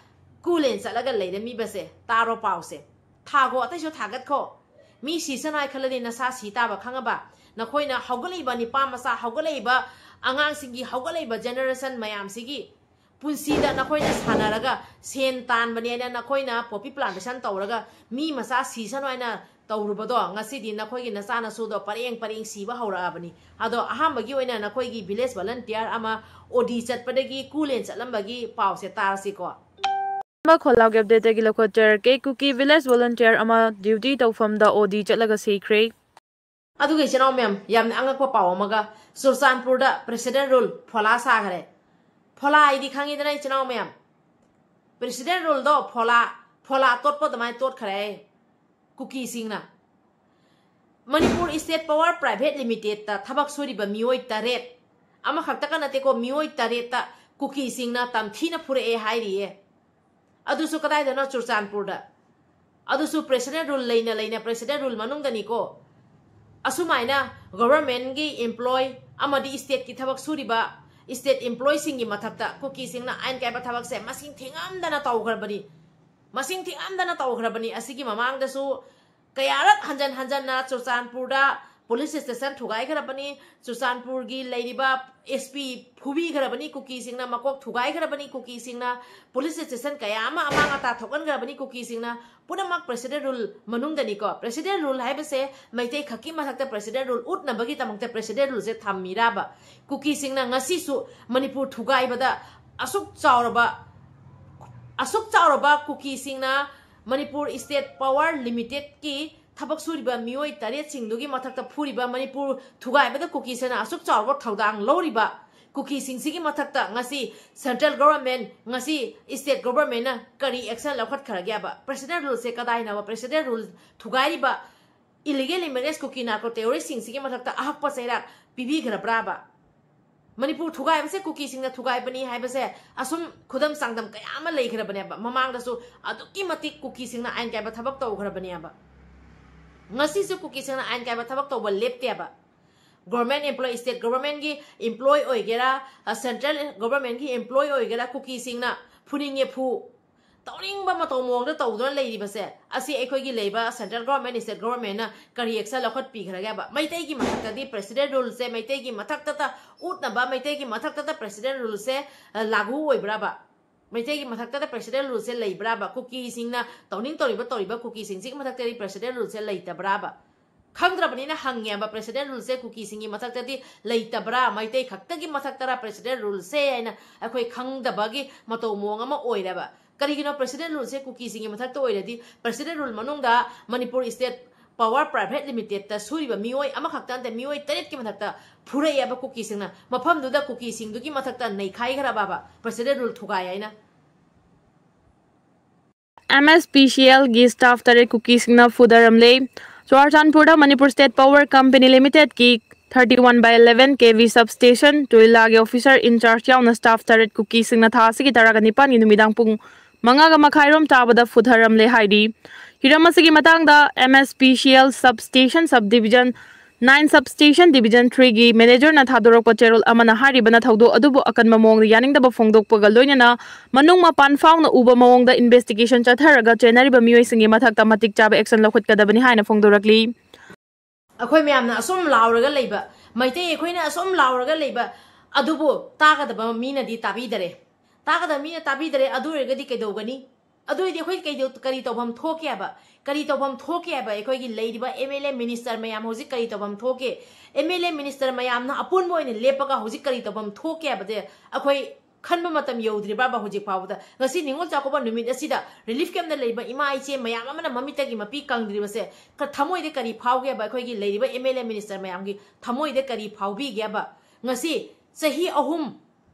ꯀꯨꯂꯦꯟ ꯆꯠꯂꯒ ꯂꯩꯔꯝꯃꯤꯕꯁꯦ꯫ ꯇꯥꯔꯣ ꯄꯥꯎꯁꯦ꯫ ꯊꯥꯒꯣ, ꯑꯇꯩꯁꯨ ꯊꯥꯒꯠꯈꯣ꯫ ꯃꯤ ꯁꯤꯁꯅꯨ ꯍꯥꯏ ꯈꯜꯂꯗꯤ ꯅꯁꯥ ꯁꯤ ꯇꯥꯕ ꯈꯪꯉꯕ? ꯅꯈꯣꯏꯅ ꯍꯧꯒꯠꯂꯛꯏꯕ ꯅꯤꯄꯥ ꯃꯆꯥ, ꯍꯧꯒꯠꯂꯛꯏꯕ ꯑꯉꯥꯡꯁꯤꯡꯒꯤ, ꯍꯧꯒꯠꯂꯛꯏꯕ ꯖꯦꯅꯦꯔꯦꯁꯟ ꯃꯌꯥꯝꯁꯤꯒꯤ ꯄꯨꯟꯁꯤꯗ ꯅꯈꯣꯏꯅ ꯁꯥꯟꯅꯔꯒ ꯁꯦꯟ ꯇꯥꯟꯕꯅꯦꯅ ꯅꯈꯣꯏꯅ ꯄꯣꯄꯤ ꯄ꯭ꯂꯥꯟꯇꯦꯁꯟ ꯇꯧꯔꯒ ꯃꯤ ꯃꯆꯥ ꯁꯤꯁꯅꯨ ꯍꯥꯏꯅ ꯇꯧꯔꯨꯕꯗꯣ, ꯉꯁꯤꯗꯤ ꯅꯈꯣꯏꯒꯤ ꯅꯆꯥ ꯅꯁꯨꯗꯣ ꯄꯔꯦꯡ ꯄꯔꯦꯡ ꯁꯤꯕ ꯍꯧꯔꯛꯑꯕꯅꯤ꯫ ꯑꯗꯣ ꯑꯍꯥꯟꯕꯒꯤ ꯑꯣꯏꯅ ꯅꯈꯣꯏꯒꯤ ꯚꯤꯂꯦꯖ ꯚꯂꯟꯇꯤꯌꯔ ꯑꯃ ꯑꯣ ꯗꯤ ꯆꯠꯄꯗꯒꯤ ꯀꯨꯂꯦꯟ ꯆꯠꯂꯝꯕꯒꯤ ꯄꯥꯎꯁꯦ ꯇꯥꯔꯁꯤꯀꯣ꯫ ꯑꯃ ꯈꯣꯜꯂꯥꯎꯒꯤ ꯑꯞꯗꯦꯠꯇꯒꯤ ꯂꯧꯈꯠꯆꯔꯛꯀꯦ꯫ ꯀꯨꯀꯤ ꯚꯤꯂꯦꯖ ꯚꯣꯂꯟꯇꯤꯌꯔ ꯑꯃ ꯗ꯭ꯌꯨꯇꯤ ꯇꯧꯐꯝꯗ ꯑꯣ ꯗꯤ ꯆꯠꯂꯒ ꯁꯤꯈ꯭ꯔꯦ꯫ ꯑꯗꯨꯒ ꯏꯆꯤꯟ ꯏꯅꯥꯎ ꯃꯌꯥꯝ, ꯌꯥꯝꯅ ꯑꯉꯛꯄ ꯄꯥꯎ ꯑꯃꯒ, ꯆꯨꯔꯆꯥꯟꯄꯨꯔꯗ ꯄ꯭ꯔꯦꯁꯤꯗꯦꯟ ꯔꯨꯜ ꯐꯣꯂꯥ ꯁꯥꯈ꯭ꯔꯦ꯫ ꯐꯣꯂꯥ ꯍꯥꯏꯗꯤ ꯈꯪꯉꯤꯗꯅ ꯏꯆꯤꯟ ꯏꯅꯥꯎ ꯃꯌꯥꯝ, ꯄ꯭ꯔꯦꯁꯤꯗꯦꯟ ꯔꯨꯜꯗꯣ ꯐꯣꯂꯥ, ꯐꯣꯂꯥ ꯇꯣꯠꯄ ꯑꯗꯨꯃꯥꯏꯅ ꯇꯣꯠꯈ꯭ꯔꯦ ꯀꯨꯀꯤꯁꯤꯡꯅ꯫ ꯃꯅꯤꯄꯨꯔ ꯏꯁꯇꯦꯠ ꯄꯥꯋꯔ ꯄ꯭ꯔꯥꯏꯚꯦꯠ ꯂꯤꯃꯤꯇꯦꯠꯇ ꯊꯕꯛ ꯁꯨꯔꯤꯕ ꯃꯤꯑꯣꯏ ꯇꯔꯦꯠ, ꯑꯃꯈꯛꯇꯀ ꯅꯠꯇꯦꯀꯣ, ꯃꯤꯑꯣꯏ ꯇꯔꯦꯠꯇ ꯀꯨꯀꯤꯁꯤꯡꯅ ꯇꯝꯊꯤꯅ ꯐꯨꯔꯛꯑꯦ ꯍꯥꯏꯔꯤꯌꯦ꯫ ꯑꯗꯨꯁꯨ ꯀꯗꯥꯏꯗꯅꯣ? ꯆꯨꯔꯆꯥꯟꯄꯨꯔꯗ꯫ ꯑꯗꯨꯁꯨ ꯄ꯭ꯔꯦꯁꯤꯗꯦꯟ ꯔꯨꯜ ꯂꯩꯅ ꯂꯩꯅ ꯄ꯭ꯔꯦꯁꯤꯗꯦꯟ ꯔꯨꯜ ꯃꯅꯨꯡꯗꯅꯤꯀꯣ꯫ ꯑꯁꯨꯃꯥꯏꯅ ꯒꯣꯚꯔꯟꯃꯦꯟꯒꯤ ꯏꯝꯄ꯭ꯂꯣꯏ ꯑꯃꯗꯤ ꯏꯁꯇꯦꯠꯀꯤ ꯊꯕꯛ ꯁꯨꯔꯤꯕ ꯏꯁꯇꯦꯠ ꯏꯝꯄ꯭ꯂꯣꯏꯁꯤꯡꯒꯤ ꯃꯊꯛꯇ ꯀꯨꯀꯤꯁꯤꯡꯅ ꯑꯥꯏꯟ ꯀꯥꯏꯕ ꯊꯕꯛꯁꯦ ꯃꯁꯤꯡ ꯊꯤꯉꯝꯗꯅ ꯇꯧꯈ꯭ꯔꯕꯅꯤ꯫ ꯃꯁꯤꯡ ꯊꯤꯉꯝꯗꯅ ꯇꯧꯈ꯭ꯔꯕꯅꯤ꯫ ꯑꯁꯤꯒꯤ ꯃꯃꯥꯡꯗꯁꯨ ꯀꯌꯥꯔꯛ ꯍꯟꯖꯟ ꯍꯟꯖꯟꯅ ꯆꯨꯔꯆꯥꯟꯄꯨꯔꯗ ꯄꯨꯂꯤꯁ ꯁ꯭ꯇꯦꯁꯟ ꯊꯨꯒꯥꯏꯈ꯭ꯔꯕꯅꯤ꯫ ꯆꯨꯔꯆꯥꯟꯄꯨꯔꯒꯤ ꯂꯩꯔꯤꯕ ꯑꯦꯁ ꯄꯤ ꯐꯨꯕꯤꯈ꯭ꯔꯕꯅꯤ ꯀꯨꯀꯤꯁꯤꯡꯅ, ꯃꯀꯣꯛ ꯊꯨꯒꯥꯏꯈ꯭ꯔꯕꯅꯤ ꯀꯨꯀꯤꯁꯤꯡꯅ꯫ ꯄꯨꯂꯤꯁ ꯁ꯭ꯇꯦꯁꯟ ꯀꯌꯥ ꯑꯃ ꯑꯃꯥꯡ ꯑꯇꯥ ꯊꯣꯛꯍꯟꯈ꯭ꯔꯕꯅꯤ ꯀꯨꯀꯤꯁꯤꯡꯅ꯫ ꯄꯨꯝꯅꯃꯛ ꯄ꯭ꯔꯦꯁꯤꯗꯦꯟ ꯔꯨꯜ ꯃꯅꯨꯡꯗꯅꯤꯀꯣ꯫ ꯄ꯭ꯔꯦꯁꯤꯗꯦꯟ ꯔꯨꯜ ꯍꯥꯏꯕꯁꯦ ꯃꯩꯇꯩ ꯈꯛꯀꯤ ꯃꯊꯛꯇ ꯄ꯭ꯔꯦꯁꯤꯗꯦꯟ ꯔꯨꯜ ꯎꯠꯅꯕꯒꯤꯗꯃꯛꯇ ꯄ꯭ꯔꯦꯁꯤꯗꯦꯟ ꯔꯨꯜꯁꯦ ꯊꯝꯃꯤꯔꯕ? ꯀꯨꯀꯤꯁꯤꯡꯅ ꯉꯁꯤꯁꯨ ꯃꯅꯤꯄꯨꯔ ꯊꯨꯒꯥꯏꯕꯗ ꯑꯁꯨꯛ ꯆꯥꯎꯔꯕ, ꯑꯁꯨꯛ ꯆꯥꯎꯔꯕ ꯀꯨꯀꯤꯁꯤꯡꯅ ꯃꯅꯤꯄꯨꯔ ꯏꯁꯇꯦꯠ ꯄꯥꯋꯔ ꯂꯤꯃꯤꯇꯦꯠꯀꯤ ꯊꯕꯛ ꯁꯨꯔꯤꯕ ꯃꯤꯑꯣꯏ ꯇꯔꯦꯠꯁꯤꯡꯗꯨꯒꯤ ꯃꯊꯛꯇ ꯐꯨꯔꯤꯕ, ꯃꯅꯤꯄꯨꯔ ꯊꯨꯒꯥꯏꯕꯗ ꯀꯨꯀꯤꯁꯤꯡꯅ ꯑꯁꯨꯛ ꯆꯥꯎꯔꯕ ꯊꯧꯗꯥꯡ ꯂꯧꯔꯤꯕ ꯀꯨꯀꯤꯁꯤꯡꯁꯤꯒꯤ ꯃꯊꯛꯇ ꯉꯁꯤ ꯁꯦꯟꯇ꯭ꯔꯦꯜ ꯒꯣꯚꯔꯟꯃꯦꯟ, ꯉꯁꯤ ꯏꯁꯇꯦꯠ ꯒꯣꯚꯔꯟꯃꯦꯟꯅ ꯀꯔꯤ ꯑꯦꯛꯁꯟ ꯂꯧꯈꯠꯈ꯭ꯔꯒꯦꯕ? ꯄ꯭ꯔꯦꯁꯤꯗꯦꯟ ꯔꯨꯜꯁꯦ ꯀꯗꯥꯏꯅꯣꯕ? ꯄ꯭ꯔꯦꯁꯤꯗꯦꯟ ꯔꯨꯜ ꯊꯨꯒꯥꯏꯔꯤꯕ ꯏꯂꯤꯒꯦꯜ ꯏꯃꯤꯒ꯭ꯔꯦꯟꯁ ꯀꯨꯀꯤ ꯅꯥꯔꯀꯣ ꯇꯦꯔꯣꯔꯤꯁꯁꯤꯡꯁꯤꯒꯤ ꯃꯊꯛꯇ ꯑꯍꯛꯄ ꯆꯩꯔꯥꯛ ꯄꯤꯕꯤꯈ꯭ꯔꯕ꯭ꯔꯥꯕ? ꯃꯅꯤꯄꯨꯔ ꯊꯨꯒꯥꯏꯕꯁꯦ ꯀꯨꯀꯤꯁꯤꯡꯅ ꯊꯨꯒꯥꯏꯕꯅꯤ ꯍꯥꯏꯕꯁꯦ ꯑꯁꯨꯝ ꯈꯨꯗꯝ ꯆꯥꯡꯗꯝ ꯀꯌꯥ ꯑꯃ ꯂꯩꯈ꯭ꯔꯕꯅꯦꯕ꯫ ꯃꯃꯥꯡꯗꯁꯨ ꯑꯗꯨꯛꯀꯤ ꯃꯇꯤꯛ ꯀꯨꯀꯤꯁꯤꯡꯅ ꯑꯥꯏꯟ ꯀꯥꯏꯕ ꯊꯕꯛ ꯇꯧꯈ꯭ꯔꯕꯅꯦꯕ꯫ ꯉꯁꯤꯁꯨ ꯀꯨꯀꯤꯁꯤꯡꯅ ꯑꯥꯏꯟ ꯀꯥꯏꯕ ꯊꯕꯛ ꯇꯧꯕ ꯂꯦꯞꯇꯦꯕ꯫ ꯒꯣꯔꯃꯦꯟ ꯏꯝꯄ꯭ꯂꯣꯏ, ꯁ꯭ꯇꯦꯠ ꯒꯣꯚꯔꯟꯃꯦꯟꯒꯤ ꯏꯝꯄ꯭ꯂꯣꯏ ꯑꯣꯏꯒꯦꯔꯥ, ꯁꯦꯟꯇ꯭ꯔꯦꯜ ꯒꯣꯚꯔꯟꯃꯦꯟꯒꯤ ꯏꯝꯄ꯭ꯂꯣꯏ ꯑꯣꯏꯒꯦꯔꯥ, ꯀꯨꯀꯤꯁꯤꯡꯅ ꯐꯨꯅꯤꯡꯉꯦ ꯐꯨ, ꯇꯧꯅꯤꯡꯕ ꯃꯇꯧ ꯃꯑꯣꯡꯗ ꯇꯧꯗꯨꯅ ꯂꯩꯔꯤꯕꯁꯦ, ꯑꯁꯤ ꯑꯩꯈꯣꯏꯒꯤ ꯂꯩꯕ ꯁꯦꯟꯇ꯭ꯔꯦꯜ ꯒꯣꯚꯔꯟꯃꯦꯟ, ꯁ꯭ꯇꯦꯠ ꯒꯣꯚꯔꯟꯃꯦꯟꯅ ꯀꯔꯤ ꯑꯦꯛꯁꯟ ꯂꯧꯈꯠꯄꯤꯈ꯭ꯔꯒꯦꯕ? ꯃꯩꯇꯩꯒꯤ ꯃꯊꯛꯇꯗꯤ ꯄ꯭ꯔꯦꯁꯤꯗꯦꯟ ꯔꯨꯜꯁꯦ ꯃꯩꯇꯩꯒꯤ ꯃꯊꯛꯇꯇ ꯎꯠꯅꯕ, ꯃꯩꯇꯩꯒꯤ ꯃꯊꯛꯇꯇ ꯄ꯭ꯔꯦꯁꯤꯗꯦꯟ ꯔꯨꯜꯁꯦ, ꯑ, ꯂꯥꯒꯨ ꯑꯣꯏꯕ꯭ꯔꯕ? ꯃꯩꯇꯩꯒꯤ ꯃꯊꯛꯇꯗ ꯄ꯭ꯔꯦꯁꯤꯗꯦꯟ ꯔꯨꯜꯁꯦ ꯂꯩꯕ꯭ꯔꯕ? ꯀꯨꯀꯤꯁꯤꯡꯅ ꯇꯧꯅꯤꯡ ꯇꯧꯔꯤꯕ, ꯇꯧꯔꯤꯕ ꯀꯨꯀꯤꯁꯤꯡꯁꯤꯒꯤ ꯃꯊꯛꯇꯗꯤ ꯄ꯭ꯔꯦꯁꯤꯗꯦꯟ ꯔꯨꯜꯁꯦ ꯂꯩꯇꯕ꯭ꯔꯕ? ꯈꯪꯗ꯭ꯔꯕꯅꯤꯅ ꯍꯪꯉꯦꯕ, ꯄ꯭ꯔꯦꯁꯤꯗꯦꯟ ꯔꯨꯜꯁꯦ ꯀꯨꯀꯤꯁꯤꯡꯒꯤ ꯃꯊꯛꯇꯗꯤ ꯂꯩꯇꯕ꯭ꯔꯥ, ꯃꯩꯇꯩ ꯈꯛꯇꯒꯤ ꯃꯊꯛꯇꯔꯥ ꯄ꯭ꯔꯦꯁꯤꯗꯦꯟ ꯔꯨꯜꯁꯦ ꯍꯥꯏꯅ ꯑꯩꯈꯣꯏ ꯈꯪꯗꯕꯒꯤ ꯃꯇꯧ ꯃꯑꯣꯡ ꯑꯃ ꯑꯣꯏꯔꯦꯕ꯫ ꯀꯔꯤꯒꯤꯅꯣ ꯄ꯭ꯔꯦꯁꯤꯗꯦꯟ ꯔꯨꯜꯁꯦ ꯀꯨꯀꯤꯁꯤꯡꯒꯤ ꯃꯊꯛꯇ ꯑꯣꯏꯔꯗꯤ? ꯄ꯭ꯔꯦꯁꯤꯗꯦꯟ ꯔꯨꯜ ꯃꯅꯨꯡꯗ ꯃꯅꯤꯄꯨꯔ ꯏꯁꯇꯦꯠ ꯄꯥꯋꯔ ꯄ꯭ꯔꯥꯏꯚꯦꯠ ꯂꯤꯃꯤꯇꯦꯠꯇ ꯁꯨꯔꯤꯕ ꯃꯤꯑꯣꯏ ꯑꯃꯈꯛꯇ ꯅꯠꯇꯦ, ꯃꯤꯑꯣꯏ ꯇꯔꯦꯠꯀꯤ ꯃꯊꯛꯇ ꯐꯨꯔꯛꯑꯦꯕ ꯀꯨꯀꯤꯁꯤꯡꯅ꯫ ꯃꯐꯝꯗꯨꯗ ꯀꯨꯀꯤꯁꯤꯡꯗꯨꯒꯤ ꯃꯊꯛꯇ ꯅꯩꯈꯥꯏꯈ꯭ꯔꯕꯕ ꯄ꯭ꯔꯦꯁꯤꯗꯦꯟ ꯔꯨꯜ ꯊꯨꯒꯥꯏ ꯍꯥꯏꯅ꯫ ꯑꯦꯝ ꯑꯦꯁ ꯄꯤ ꯁꯤ ꯑꯦꯜꯒꯤ ꯁ꯭ꯇꯥꯐ ꯇꯔꯦꯠ ꯀꯨꯀꯤꯁꯤꯡꯅ ꯐꯨꯗꯔꯝꯂꯦ꯫ ꯆꯨꯔꯥꯆꯥꯟꯄꯨꯔꯗ ꯃꯅꯤꯄꯨꯔ ꯁ꯭ꯇꯦꯠ ꯄꯥꯋꯔ ꯀꯝꯄꯦꯅꯤ ꯂꯤꯃꯤꯇꯦꯗꯀꯤ thirty one by eleven K V substation ꯇꯨꯏꯂꯥꯒꯤ ꯑꯣꯐꯤꯁꯔ ꯏꯟꯆꯥꯔꯖ ꯌꯥꯎꯅ ꯁ꯭ꯇꯥꯐ ꯇꯔꯦꯠ ꯀꯨꯀꯤꯁꯤꯡꯅ ꯊꯥ ꯑꯁꯤꯒꯤ ꯇꯔꯥꯒ ꯅꯤꯄꯥꯟꯒꯤ ꯅꯨꯃꯤꯗꯥꯡ ꯄꯨꯡ ꯃꯉꯥꯒ ꯃꯈꯥꯏꯔꯣꯝ ꯇꯥꯕꯗ ꯐꯨꯊꯔꯝꯂꯦ ꯍꯥꯏꯔꯤ꯫ ꯍꯤꯔꯝ ꯑꯁꯤꯒꯤ ꯃꯇꯥꯡꯗ M S P C L substation sub division nine substation division ꯊ꯭ꯔꯤꯒꯤ ꯃꯦꯅꯦꯖꯔꯅ ꯊꯥꯗꯣꯔꯛꯄ ꯆꯦꯔꯣꯜ ꯑꯃꯅ ꯍꯥꯏꯔꯤꯕꯅ ꯊꯧꯗꯣꯛ ꯑꯗꯨꯕꯨ ꯑꯀꯟꯕ ꯃꯑꯣꯡꯗ ꯌꯥꯅꯤꯡꯗꯕ ꯐꯣꯡꯗꯣꯛꯄꯒ ꯂꯣꯏꯅꯅ ꯃꯅꯨꯡ ꯃꯄꯥꯟ ꯐꯥꯎꯅ ꯎꯕ ꯃꯑꯣꯡꯗ ꯏꯟꯚꯦꯁꯇꯤꯒꯦꯁꯟ ꯆꯠꯊꯔꯒ ꯆꯦꯟꯅꯔꯤꯕ ꯃꯤꯑꯣꯏꯁꯤꯡꯒꯤ ꯃꯊꯛꯇ ꯃꯇꯤꯛ ꯆꯥꯕ ꯑꯦꯛꯁꯟ ꯂꯧꯈꯠꯀꯗꯕꯅꯤ ꯍꯥꯏꯅ ꯐꯣꯡꯗꯣꯔꯛꯂꯤ꯫ ꯑꯩꯈꯣꯏ ꯃꯌꯥꯝꯅ ꯑꯁꯨꯝ ꯂꯥꯎꯔꯒ ꯂꯩꯕ, ꯃꯩꯇꯩ ꯑꯩꯈꯣꯏꯅ ꯑꯁꯨꯝ ꯂꯥꯎꯔꯒ ꯂꯩꯕ ꯑꯗꯨꯕꯨ ꯇꯥꯒꯗꯕ ꯃꯤꯅꯗꯤ ꯇꯥꯕꯤꯗꯔꯦ꯫ ꯇꯥꯒꯗꯕ ꯃꯤꯅ ꯇꯥꯕꯤꯗꯔꯦ꯫ ꯑꯗꯨ ꯑꯣꯏꯔꯒꯗꯤ ꯀꯩꯗꯧꯒꯅꯤ? ꯑꯗꯨ ꯑꯣꯏꯔꯗꯤ ꯑꯩꯈꯣꯏ ꯀꯩꯗꯧ-, ꯀꯔꯤ ꯇꯧꯐꯝ ꯊꯣꯛꯀꯦ ꯍꯥꯏꯕ? ꯀꯔꯤ ꯇꯧꯐꯝ ꯊꯣꯛꯀꯦ ꯍꯥꯏꯕ? ꯑꯩꯈꯣꯏꯒꯤ ꯂꯩꯔꯤꯕ ꯑꯦꯝ ꯑꯦꯜ ꯑꯦ ꯃꯤꯅꯤꯁꯇꯔ ꯃꯌꯥꯝ ꯍꯧꯖꯤꯛ ꯀꯔꯤ ꯇꯧꯐꯝ ꯊꯣꯛꯀꯦ? ꯑꯦꯝ ꯑꯦꯜ ꯑꯦ ꯃꯤꯅꯤꯁꯇꯔ ꯃꯌꯥꯝꯅ ꯑꯄꯨꯟꯕ ꯑꯣꯏꯅ ꯂꯦꯞꯄꯒ ꯍꯧꯖꯤꯛ ꯀꯔꯤ ꯇꯧꯐꯝ ꯊꯣꯛꯀꯦ ꯍꯥꯏꯕꯁꯦ ꯑꯩꯈꯣꯏ ꯈꯟꯕ ꯃꯇꯝ ꯌꯧꯗ꯭ꯔꯤꯕ꯭ꯔꯕ ꯍꯧꯖꯤꯛ ꯐꯥꯎꯕꯗ? ꯉꯁꯤ ꯅꯤꯉꯣꯜ ꯆꯥꯛꯀꯧꯕ ꯅꯨꯃꯤꯠ ꯑꯁꯤꯗ ꯔꯤꯂꯤꯐ ꯀꯦꯝꯞꯇ ꯂꯩꯕ ꯏꯃꯥ ꯏꯆꯦ ꯃꯌꯥꯝ ꯑꯃꯅ ꯃꯃꯤꯠꯇꯒꯤ ꯃꯄꯤ ꯀꯪꯗ꯭ꯔꯤꯕꯁꯦ ꯀ-, ꯊꯃꯣꯏꯗ ꯀꯔꯤ ꯐꯥꯎꯒꯦꯕ? ꯑꯩꯈꯣꯏꯒꯤ ꯂꯩꯔꯤꯕ ꯑꯦꯝ ꯑꯦꯜ ꯑꯦ ꯃꯤꯅꯤꯁꯇꯔ ꯃꯌꯥꯝꯒꯤ ꯊꯃꯣꯏꯗ ꯀꯔꯤ ꯐꯥꯎꯕꯤꯒꯦꯕ? ꯉꯁꯤ ꯆꯍꯤ ꯑꯍꯨꯝ,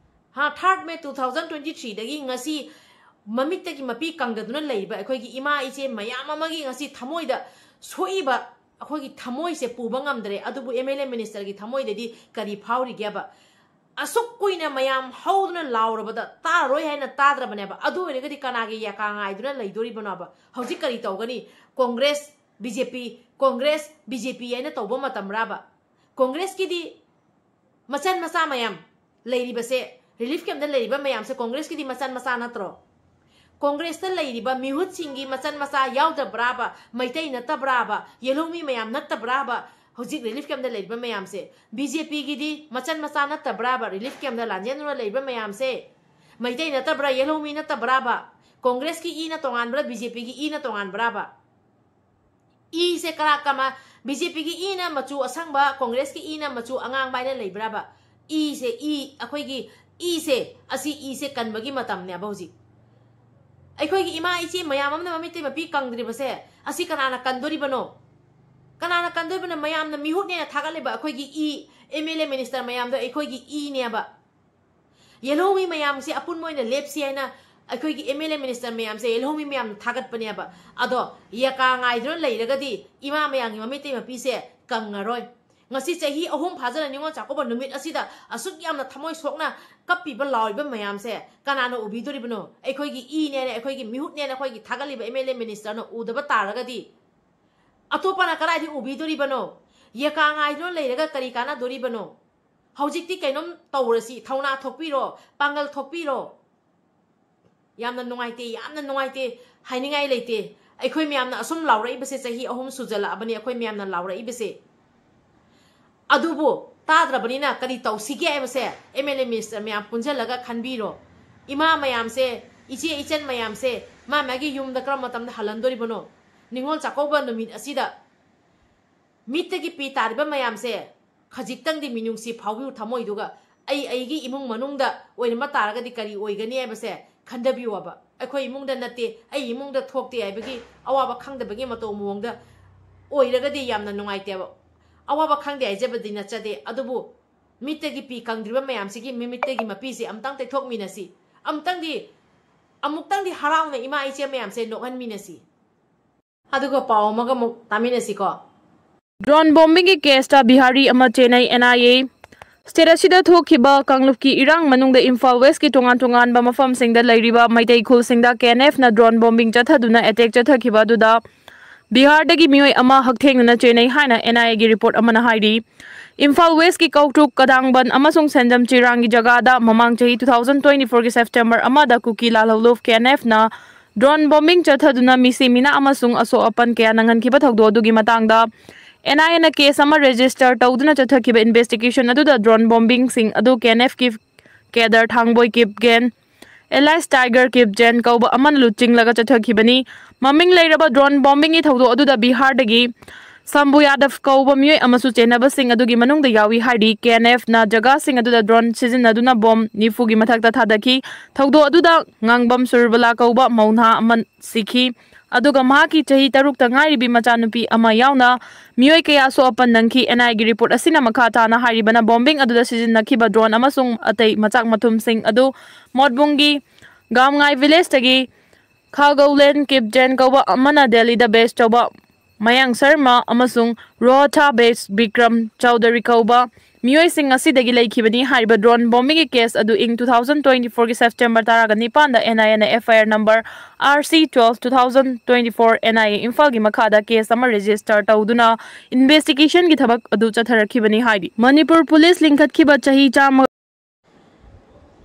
ꯍꯥ, ꯊꯥꯔꯠ ꯃꯦ ꯇꯨ ꯊꯥꯎꯖꯟ ꯇ꯭ꯋꯦꯟꯇꯤ ꯊ꯭ꯔꯤꯗꯒꯤ ꯉꯁꯤ ꯃꯃꯤꯠꯇꯒꯤ ꯃꯄꯤ ꯀꯪꯗꯗꯨꯅ ꯂꯩꯔꯤꯕ ꯑꯩꯈꯣꯏꯒꯤ ꯏꯃꯥ ꯏꯆꯦ ꯃꯌꯥꯝ ꯑꯃꯒꯤ ꯉꯁꯤ ꯊꯃꯣꯏꯗ ꯁꯣꯛꯏꯕ ꯑꯩꯈꯣꯏꯒꯤ ꯊꯃꯣꯏꯁꯦ ꯄꯨꯕ ꯉꯝꯗ꯭ꯔꯦ꯫ ꯑꯗꯨꯕꯨ ꯑꯦꯝ ꯑꯦꯜ ꯑꯦ ꯃꯤꯅꯤꯁꯇꯔꯒꯤ ꯊꯃꯣꯏꯗꯗꯤ ꯀꯔꯤ ꯐꯥꯎꯔꯤꯒꯦꯕ? ꯑꯁꯨꯛ ꯀꯨꯏꯅ ꯃꯌꯥꯝ ꯍꯧꯗꯨꯅ ꯂꯥꯎꯔꯕꯗ ꯇꯥꯔꯔꯣꯏ ꯍꯥꯏꯅ ꯇꯥꯗ꯭ꯔꯕꯅꯦꯕ꯫ ꯑꯗꯨ ꯑꯣꯏꯔꯒꯗꯤ ꯀꯅꯥꯒꯤ ꯌꯥꯀꯥ ꯉꯥꯏꯗꯨꯅ ꯂꯩꯗꯣꯔꯤꯕꯅꯣꯕ? ꯍꯧꯖꯤꯛ ꯀꯔꯤ ꯇꯧꯒꯅꯤ? ꯀꯣꯡꯒ꯭ꯔꯦꯁ, ꯕꯤ ꯖꯦ ꯄꯤ, ꯀꯣꯡꯒ꯭ꯔꯦꯁ, ꯕꯤ ꯖꯦ ꯄꯤ ꯍꯥꯏꯅ ꯇꯧꯕ ꯃꯇꯝꯔꯕ? ꯀꯣꯡꯒ꯭ꯔꯦꯁꯀꯤꯗꯤ ꯃꯆꯟ ꯃꯆꯥ ꯃꯌꯥꯝ ꯂꯩꯔꯤꯕꯁꯦ, ꯔꯤꯂꯤꯐ ꯀꯦꯝꯞꯇ ꯂꯩꯔꯤꯕ ꯃꯌꯥꯝꯁꯦ ꯀꯣꯡꯒ꯭ꯔꯦꯁꯀꯤꯗꯤ ꯃꯆꯟ ꯃꯆꯥ ꯅꯠꯇ꯭ꯔꯣ? ꯀꯣꯡꯒ꯭ꯔꯦꯁꯇ ꯂꯩꯔꯤꯕ ꯃꯤꯍꯨꯠꯁꯤꯡꯒꯤ ꯃꯆꯟ ꯃꯆꯥ ꯌꯥꯎꯗꯕ꯭ꯔꯥꯕ? ꯃꯩꯇꯩ ꯅꯠꯇꯕ꯭ꯔꯥꯕ? ꯌꯦꯜꯍꯧꯃꯤ ꯃꯌꯥꯝ ꯅꯠꯇꯕ꯭ꯔꯥꯕ? ꯍꯧꯖꯤꯛ ꯔꯤꯂꯤꯐ ꯀꯦꯝꯞꯇ ꯂꯩꯔꯤꯕ ꯃꯌꯥꯝꯁꯦ ꯕꯤ ꯖꯦ ꯄꯤꯒꯤꯗꯤ ꯃꯆꯟ ꯃꯆꯥ ꯅꯠꯇꯕ꯭ꯔꯥꯕ? ꯔꯤꯂꯤꯐ ꯀꯦꯝꯞꯇ ꯂꯥꯟꯖꯦꯟꯗꯨꯅ ꯂꯩꯔꯤꯕ ꯃꯌꯥꯝꯁꯦ ꯃꯩꯇꯩ ꯅꯠꯇꯕ꯭ꯔꯥ? ꯌꯦꯜꯍꯧꯃꯤ ꯅꯠꯇꯕ꯭ꯔꯥꯕ? ꯀꯣꯡꯒ꯭ꯔꯦꯁꯀꯤ ꯏꯅ ꯇꯣꯉꯥꯟꯕ꯭ꯔꯥ? ꯕꯤ ꯖꯦ ꯄꯤꯒꯤ ꯏꯅ ꯇꯣꯉꯥꯟꯕ꯭ꯔꯥꯕ? ꯏꯁꯦ ꯀꯔꯥ ꯀꯃ-, ꯕꯤ ꯖꯦ ꯄꯤꯒꯤ ꯏꯅ ꯃꯆꯨ ꯑꯁꯪꯕ, ꯀꯣꯡꯒ꯭ꯔꯦꯁꯀꯤ ꯏꯅ ꯃꯆꯨ ꯑꯉꯥꯡꯕ ꯍꯥꯏꯅ ꯂꯩꯕ꯭ꯔꯥꯕ? ꯏꯁꯦ, ꯏ, ꯑꯩꯈꯣꯏꯒꯤ ꯏꯁꯦ, ꯑꯁꯤ ꯏꯁꯦ ꯀꯟꯕꯒꯤ ꯃꯇꯝꯅꯦꯕ ꯍꯧꯖꯤꯛ꯫ ꯑꯩꯈꯣꯏꯒꯤ ꯏꯃꯥ ꯏꯆꯦ ꯃꯌꯥꯝ ꯑꯃꯅ ꯃꯃꯤꯠꯇꯩ ꯃꯄꯤ ꯀꯪꯗ꯭ꯔꯤꯕꯁꯦ, ꯑꯁꯤ ꯀꯅꯥꯅ ꯀꯟꯗꯣꯔꯤꯕꯅꯣ? ꯀꯅꯥꯅ ꯀꯟꯗꯣꯔꯤꯕꯅꯣ? ꯃꯌꯥꯝꯅ ꯃꯤꯍꯨꯠꯅꯦꯅ ꯊꯥꯒꯠꯂꯤꯕ ꯑꯩꯈꯣꯏꯒꯤ E, M L A minister ꯃꯌꯥꯝꯗꯣ ꯑꯩꯈꯣꯏꯒꯤ ꯏꯅꯦꯕ꯫ ꯌꯦꯜꯍꯧꯃꯤ ꯃꯌꯥꯝꯁꯦ ꯑꯄꯨꯟꯕ ꯑꯣꯏꯅ ꯂꯦꯞꯁꯤ ꯍꯥꯏꯅ ꯑꯩꯈꯣꯏꯒꯤ ꯑꯦꯝ ꯑꯦꯜ ꯑꯦ ꯃꯤꯅꯤꯁꯇꯔ ꯃꯌꯥꯝꯁꯦ ꯌꯦꯜꯍꯧꯃꯤ ꯃꯌꯥꯝꯅ ꯊꯥꯒꯠꯄꯅꯦꯕ꯫ ꯑꯗꯣ ꯌꯦꯀꯥ ꯉꯥꯏꯗꯨꯅ ꯂꯩꯔꯒꯗꯤ ꯏꯃꯥ ꯃꯌꯥꯝꯒꯤ ꯃꯃꯤꯠꯇꯩ ꯃꯄꯤꯁꯦ ꯀꯪꯉꯔꯣꯏ꯫ ꯉꯁꯤ ꯆꯍꯤ ꯑꯍꯨꯝ ꯐꯥꯖꯅ ꯅꯤꯉꯣꯜ ꯆꯥꯛꯀꯧꯕ ꯅꯨꯃꯤꯠ ꯑꯁꯤꯗ ꯑꯁꯨꯛ ꯌꯥꯝꯅ ꯊꯃꯣꯏ ꯁꯣꯛꯅ ꯀꯞꯄꯤꯕ ꯂꯥꯎꯔꯤꯕ ꯃꯌꯥꯝꯁꯦ ꯀꯅꯥꯅ ꯎꯕꯤꯗꯣꯔꯤꯕꯅꯣ? ꯑꯩꯈꯣꯏꯒꯤ ꯏꯅꯦꯅ, ꯑꯩꯈꯣꯏꯒꯤ ꯃꯤꯍꯨꯠꯅꯦꯅ, ꯑꯩꯈꯣꯏꯒꯤ ꯊꯥꯒꯠꯂꯤꯕ ꯑꯦꯝ ꯑꯦꯜ ꯑꯦ ꯃꯤꯅꯤꯁꯇꯔꯅ ꯎꯗꯕ ꯇꯥꯔꯒꯗꯤ, ꯑꯇꯣꯞꯄꯅ ꯀꯗꯥꯏꯗ ꯎꯕꯤꯗꯣꯔꯤꯕꯅꯣ? ꯌꯦꯀꯥ ꯉꯥꯏꯗꯨꯅ ꯂꯩꯔꯒ ꯀꯔꯤ ꯀꯥꯟꯅꯗꯣꯔꯤꯕꯅꯣ? ꯍꯧꯖꯤꯛꯇꯤ ꯀꯩꯅꯣꯝ ꯇꯧꯔꯁꯤ, ꯊꯧꯅꯥ ꯊꯣꯛꯄꯤꯔꯣ, ꯄꯥꯡꯒꯜ ꯊꯣꯛꯄꯤꯔꯣ꯫ ꯌꯥꯝꯅ ꯅꯨꯡꯉꯥꯏꯇꯦ, ꯌꯥꯝꯅ ꯅꯨꯡꯉꯥꯏꯇꯦ, ꯍꯥꯏꯅꯤꯡꯉꯥꯏ ꯂꯩꯇꯦ꯫ ꯑꯩꯈꯣꯏ ꯃꯌꯥꯝꯅ ꯑꯁꯨꯝ ꯂꯥꯎꯔꯛꯏꯕꯁꯦ ꯆꯍꯤ ꯑꯍꯨꯝ ꯁꯨꯖꯜꯂꯛꯑꯕꯅꯤ, ꯑꯩꯈꯣꯏ ꯃꯌꯥꯝꯅ ꯂꯥꯎꯔꯛꯏꯕꯁꯦ꯫ ꯑꯗꯨꯕꯨ ꯇꯥꯗ꯭ꯔꯕꯅꯤꯅ ꯀꯔꯤ ꯇꯧꯁꯤꯒꯦ ꯍꯥꯏꯕꯁꯦ ꯑꯦꯝ ꯑꯦꯜ ꯑꯦ ꯃꯤꯅꯤꯁꯇꯔ ꯃꯌꯥꯝ ꯄꯨꯟꯁꯤꯜꯂꯒ ꯈꯟꯕꯤꯔꯣ꯫ ꯏꯃꯥ ꯃꯌꯥꯝꯁꯦ, ꯏꯆꯦ ꯏꯆꯟ ꯃꯌꯥꯝꯁꯦ ꯃꯥ ꯃꯥꯒꯤ ꯌꯨꯝꯗ ꯀꯔꯝꯕ ꯃꯇꯝꯗ ꯍꯜꯍꯟꯗꯣꯔꯤꯕꯅꯣ? ꯅꯤꯉꯣꯜ ꯆꯥꯛꯀꯧꯕ ꯅꯨꯃꯤꯠ ꯑꯁꯤꯗ ꯃꯤꯠꯇꯒꯤ ꯄꯤ ꯇꯥꯔꯤꯕ ꯃꯌꯥꯝꯁꯦ ꯈꯖꯤꯛꯇꯪꯗꯤ ꯃꯤꯅꯨꯡꯁꯤ ꯐꯥꯎꯕꯤꯌꯨ ꯊꯃꯣꯏꯗꯨꯒ꯫ ꯑꯩ ꯑꯩꯒꯤ ꯏꯃꯨꯡ ꯃꯅꯨꯡꯗ ꯑꯣꯏꯔꯝꯕ ꯇꯥꯔꯒꯗꯤ ꯀꯔꯤ ꯑꯣꯏꯒꯅꯤ ꯍꯥꯏꯕꯁꯦ ꯈꯟꯊꯕꯤꯌꯣꯕ꯫ ꯑꯩꯈꯣꯏ ꯏꯃꯨꯡꯗ ꯅꯠꯇꯦ, ꯑꯩ ꯏꯃꯨꯡꯗ ꯊꯣꯛꯇꯦ ꯍꯥꯏꯕꯒꯤ ꯑꯋꯥꯕ ꯈꯪꯗꯕꯒꯤ ꯃꯇꯧ ꯃꯑꯣꯡꯗ ꯑꯣꯏꯔꯒꯗꯤ ꯌꯥꯝꯅ ꯅꯨꯡꯉꯥꯏꯇꯦꯕ꯫ ꯑꯋꯥꯕ ꯈꯪꯗꯦ ꯍꯥꯏꯖꯕꯗꯤ ꯅꯠꯆꯗꯦ, ꯑꯗꯨꯕꯨ ꯃꯤꯠꯇꯒꯤ ꯄꯤ ꯀꯪꯗ꯭ꯔꯤꯕ ꯃꯌꯥꯝꯁꯤꯒꯤ ꯃꯤꯃꯤꯠꯇꯒꯤ ꯃꯄꯤꯁꯦ ꯑꯃꯨꯛꯇꯪ ꯇꯩꯊꯣꯛꯃꯤꯟꯅꯁꯤ, ꯑꯃꯨꯛꯇꯪꯗꯤ, ꯑꯃꯨꯛꯇꯪꯗꯤ ꯍꯔꯥꯎꯅ ꯏꯃꯥ ꯏꯆꯦ ꯃꯌꯥꯝꯁꯦ ꯅꯣꯛꯍꯟꯃꯤꯟꯅꯁꯤ꯫ ꯑꯗꯨꯒ ꯄꯥꯎ ꯑꯃꯒ ꯑꯃꯨꯛ ꯇꯥꯃꯤꯟꯅꯁꯤꯀꯣ꯫ ꯗ꯭ꯔꯣꯟ ꯕꯣꯝꯕꯤꯡꯒꯤ ꯀꯦꯁꯇ ꯕꯤꯍꯥꯔꯤ ꯑꯃ ꯆꯦꯟꯅꯩ, ꯑꯦꯟ ꯑꯥꯏ ꯑꯦ꯫ ꯁ꯭ꯇꯦꯠ ꯑꯁꯤꯗ ꯊꯣꯛꯈꯤꯕ ꯀꯥꯡꯂꯨꯞꯀꯤ ꯏꯔꯥꯡ ꯃꯅꯨꯡꯗ ꯏꯝꯐꯥꯜ ꯋꯦꯁꯀꯤ ꯇꯣꯉꯥꯟ ꯇꯣꯉꯥꯟꯕ ꯃꯐꯝꯁꯤꯡꯗ ꯂꯩꯔꯤꯕ ꯃꯩꯇꯩ ꯈꯨꯜꯁꯤꯡꯗ ꯀꯦ ꯑꯦꯟ ꯑꯦꯐꯅ ꯗ꯭ꯔꯣꯟ ꯕꯣꯝꯕꯤꯡ ꯆꯠꯊꯗꯨꯅ ꯑꯦꯇꯦꯛ ꯆꯠꯊꯈꯤꯕ ꯑꯗꯨꯗ ꯕꯤꯍꯥꯔꯗꯒꯤ ꯃꯤꯑꯣꯏ ꯑꯃ ꯍꯛꯊꯦꯡꯅꯅ ꯆꯦꯟꯅꯩ ꯍꯥꯏꯅ ꯑꯦꯟ ꯑꯥꯏ ꯑꯦꯒꯤ ꯔꯤꯄꯣꯔꯠ ꯑꯃꯅ ꯍꯥꯏꯔꯤ꯫ ꯏꯝꯐꯥꯜ ꯋꯦꯁꯀꯤ ꯀꯧꯇ꯭ꯔꯨꯛ, ꯀꯗꯥꯡꯕꯟ ꯑꯃꯁꯨꯡ ꯁꯦꯟꯖꯝ ꯆꯤꯔꯥꯡꯒꯤ ꯖꯒꯥꯗ ꯃꯃꯥꯡ ꯆꯍꯤ two thousand twenty four ꯒꯤ ꯁꯦꯞꯇꯦꯝꯕꯔ ꯑꯃꯗ ꯀꯨꯀꯤ ꯂꯥꯜꯍꯧꯂꯨꯞ ꯀꯦ ꯑꯦꯟ ꯑꯦꯐꯅ ꯗ꯭ꯔꯣꯟ ꯕꯣꯝꯕꯤꯡ ꯆꯠꯊꯗꯨꯅ ꯃꯤꯁꯤ ꯃꯤꯅꯥ ꯑꯃꯁꯨꯡ ꯑꯁꯣꯛ ꯑꯄꯟ ꯀꯌꯥ ꯅꯪꯍꯟꯈꯤꯕ ꯊꯧꯗꯣꯛ ꯑꯗꯨꯒꯤ ꯃꯇꯥꯡꯗ ꯑꯦꯟ ꯑꯥꯏ ꯑꯦꯅ ꯀꯦꯁ ꯑꯃ ꯔꯦꯖꯤꯁꯇꯔ ꯇꯧꯗꯨꯅ ꯆꯠꯊꯈꯤꯕ ꯏꯟꯚꯦꯁꯇꯤꯒꯦꯁꯟ ꯑꯗꯨꯗ ꯗ꯭ꯔꯣꯟ ꯕꯣꯝꯕꯤꯡꯁꯤꯡ ꯑꯗꯨ ꯀꯦ and ꯑꯦꯐꯀꯤ cadre ꯊꯥꯡꯕꯣꯏ Kipgen, alias tiger ꯀꯤꯞꯖꯦꯟ ꯀꯧꯕ ꯑꯃꯅ ꯂꯨꯆꯤꯡꯂꯒ ꯆꯠꯊꯈꯤꯕꯅꯤ꯫ ꯃꯃꯤꯡ ꯂꯩꯔꯕ ꯗ꯭ꯔꯣꯟ ꯕꯣꯝꯕꯤꯡꯒꯤ ꯊꯧꯗꯣꯛ ꯑꯗꯨꯗ ꯕꯤꯍꯥꯔꯗꯒꯤ ꯁꯝꯕꯨ ꯌꯥꯗꯕ ꯀꯧꯕ ꯃꯤꯑꯣꯏ ꯑꯃꯁꯨ ꯆꯦꯟꯅꯕꯁꯤꯡ ꯑꯗꯨꯒꯤ ꯃꯅꯨꯡꯗ ꯌꯥꯎꯏ ꯍꯥꯏꯔꯤ꯫ ꯀꯦ ꯑꯦꯟ ꯑꯦꯐꯅ ꯖꯒꯥꯁꯤꯡ ꯑꯗꯨꯗ ꯗ꯭ꯔꯣꯟ ꯁꯤꯖꯤꯟꯅꯗꯨꯅ ꯕꯣꯝ ꯅꯤꯐꯨꯒꯤ ꯃꯊꯛꯇ ꯊꯥꯗꯈꯤ꯫ ꯊꯧꯗꯣꯛ ꯑꯗꯨꯗ ꯉꯥꯡꯕꯝ ꯁꯨꯔꯕꯂꯥ ꯀꯧꯕ ꯃꯧ ꯅꯍꯥ ꯑꯃ ꯁꯤꯈꯤ꯫ ꯑꯗꯨꯒ ꯃꯍꯥꯛꯀꯤ ꯆꯍꯤ ꯇꯔꯨꯛꯇ ꯉꯥꯏꯔꯤꯕꯤ ꯃꯆꯥꯅꯨꯄꯤ ꯑꯃ ꯌꯥꯎꯅ ꯃꯤꯑꯣꯏ ꯀꯌꯥ ꯑꯁꯣꯛ ꯑꯄꯟ ꯅꯪꯈꯤ꯫ ꯑꯦꯟ ꯑꯥꯏꯒꯤ ꯔꯤꯄꯣꯔꯠ ꯑꯁꯤꯅ ꯃꯈꯥ ꯇꯥꯅ ꯍꯥꯏꯔꯤꯕꯅ ꯕꯣꯝꯕꯤꯡ ꯑꯗꯨꯗ ꯁꯤꯖꯤꯟꯅꯈꯤꯕ ꯗ꯭ꯔꯣꯟ ꯑꯃꯁꯨꯡ ꯑꯇꯩ ꯃꯆꯥꯛ ꯃꯊꯨꯝꯁꯤꯡ ꯑꯗꯨ ꯃꯣꯠꯕꯨꯡꯒꯤ ꯒꯥꯝꯉꯥꯏ ꯚꯤꯂꯦꯖꯇꯒꯤ ꯈꯥꯒꯧꯂꯦꯟ ꯀꯤꯞꯖꯦꯟ ꯀꯧꯕ ꯑꯃꯅ ꯗꯦꯜꯂꯤꯗ ꯕꯦꯁ ꯇꯧꯕ ꯃꯌꯥꯡ ꯁꯔꯃ ꯑꯃꯁꯨꯡ ꯔꯣꯍꯇꯥ ꯕꯦꯁ ꯕꯤꯀ꯭ꯔꯝ ꯆꯧꯙꯔꯤ ꯀꯧꯕ ꯃꯤꯑꯣꯏꯁꯤꯡ ꯑꯁꯤꯗꯒꯤ ꯂꯩꯈꯤꯕꯅꯤ꯫ ꯍꯥꯏꯔꯤꯕ ꯗ꯭ꯔꯣꯟ ꯕꯣꯝꯕꯤꯡꯒꯤ ꯀꯦꯁ ꯑꯗꯨ ꯏꯪ ꯇꯨ ꯊꯥꯎꯖꯟ ꯇ꯭ꯋꯦꯟꯇꯤ ꯐꯣꯔꯒꯤ ꯁꯦꯞꯇꯦꯝꯕꯔ ꯇꯔꯥꯒ ꯅꯤꯄꯥꯟꯗ ꯑꯦꯟ ꯑꯥꯏ ꯑꯦꯅ F I R number R C twelve two thousand twenty four N I A ꯏꯝꯐꯥꯜꯒꯤ ꯃꯈꯥꯗ ꯀꯦꯁ ꯑꯃ ꯔꯦꯖꯤꯁꯇꯔ ꯇꯧꯗꯨꯅ ꯏꯟꯚꯦꯁꯇꯤꯒꯦꯁꯟꯒꯤ ꯊꯕꯛ ꯑꯗꯨ ꯆꯠꯊꯔꯛꯈꯤꯕꯅꯤ꯫ ꯍꯥꯏꯔꯤ ꯃꯅꯤꯄꯨꯔ ꯄꯨꯂꯤꯁ ꯂꯤꯡꯈꯠꯈꯤꯕ ꯆꯍꯤ ꯆꯥꯝꯃ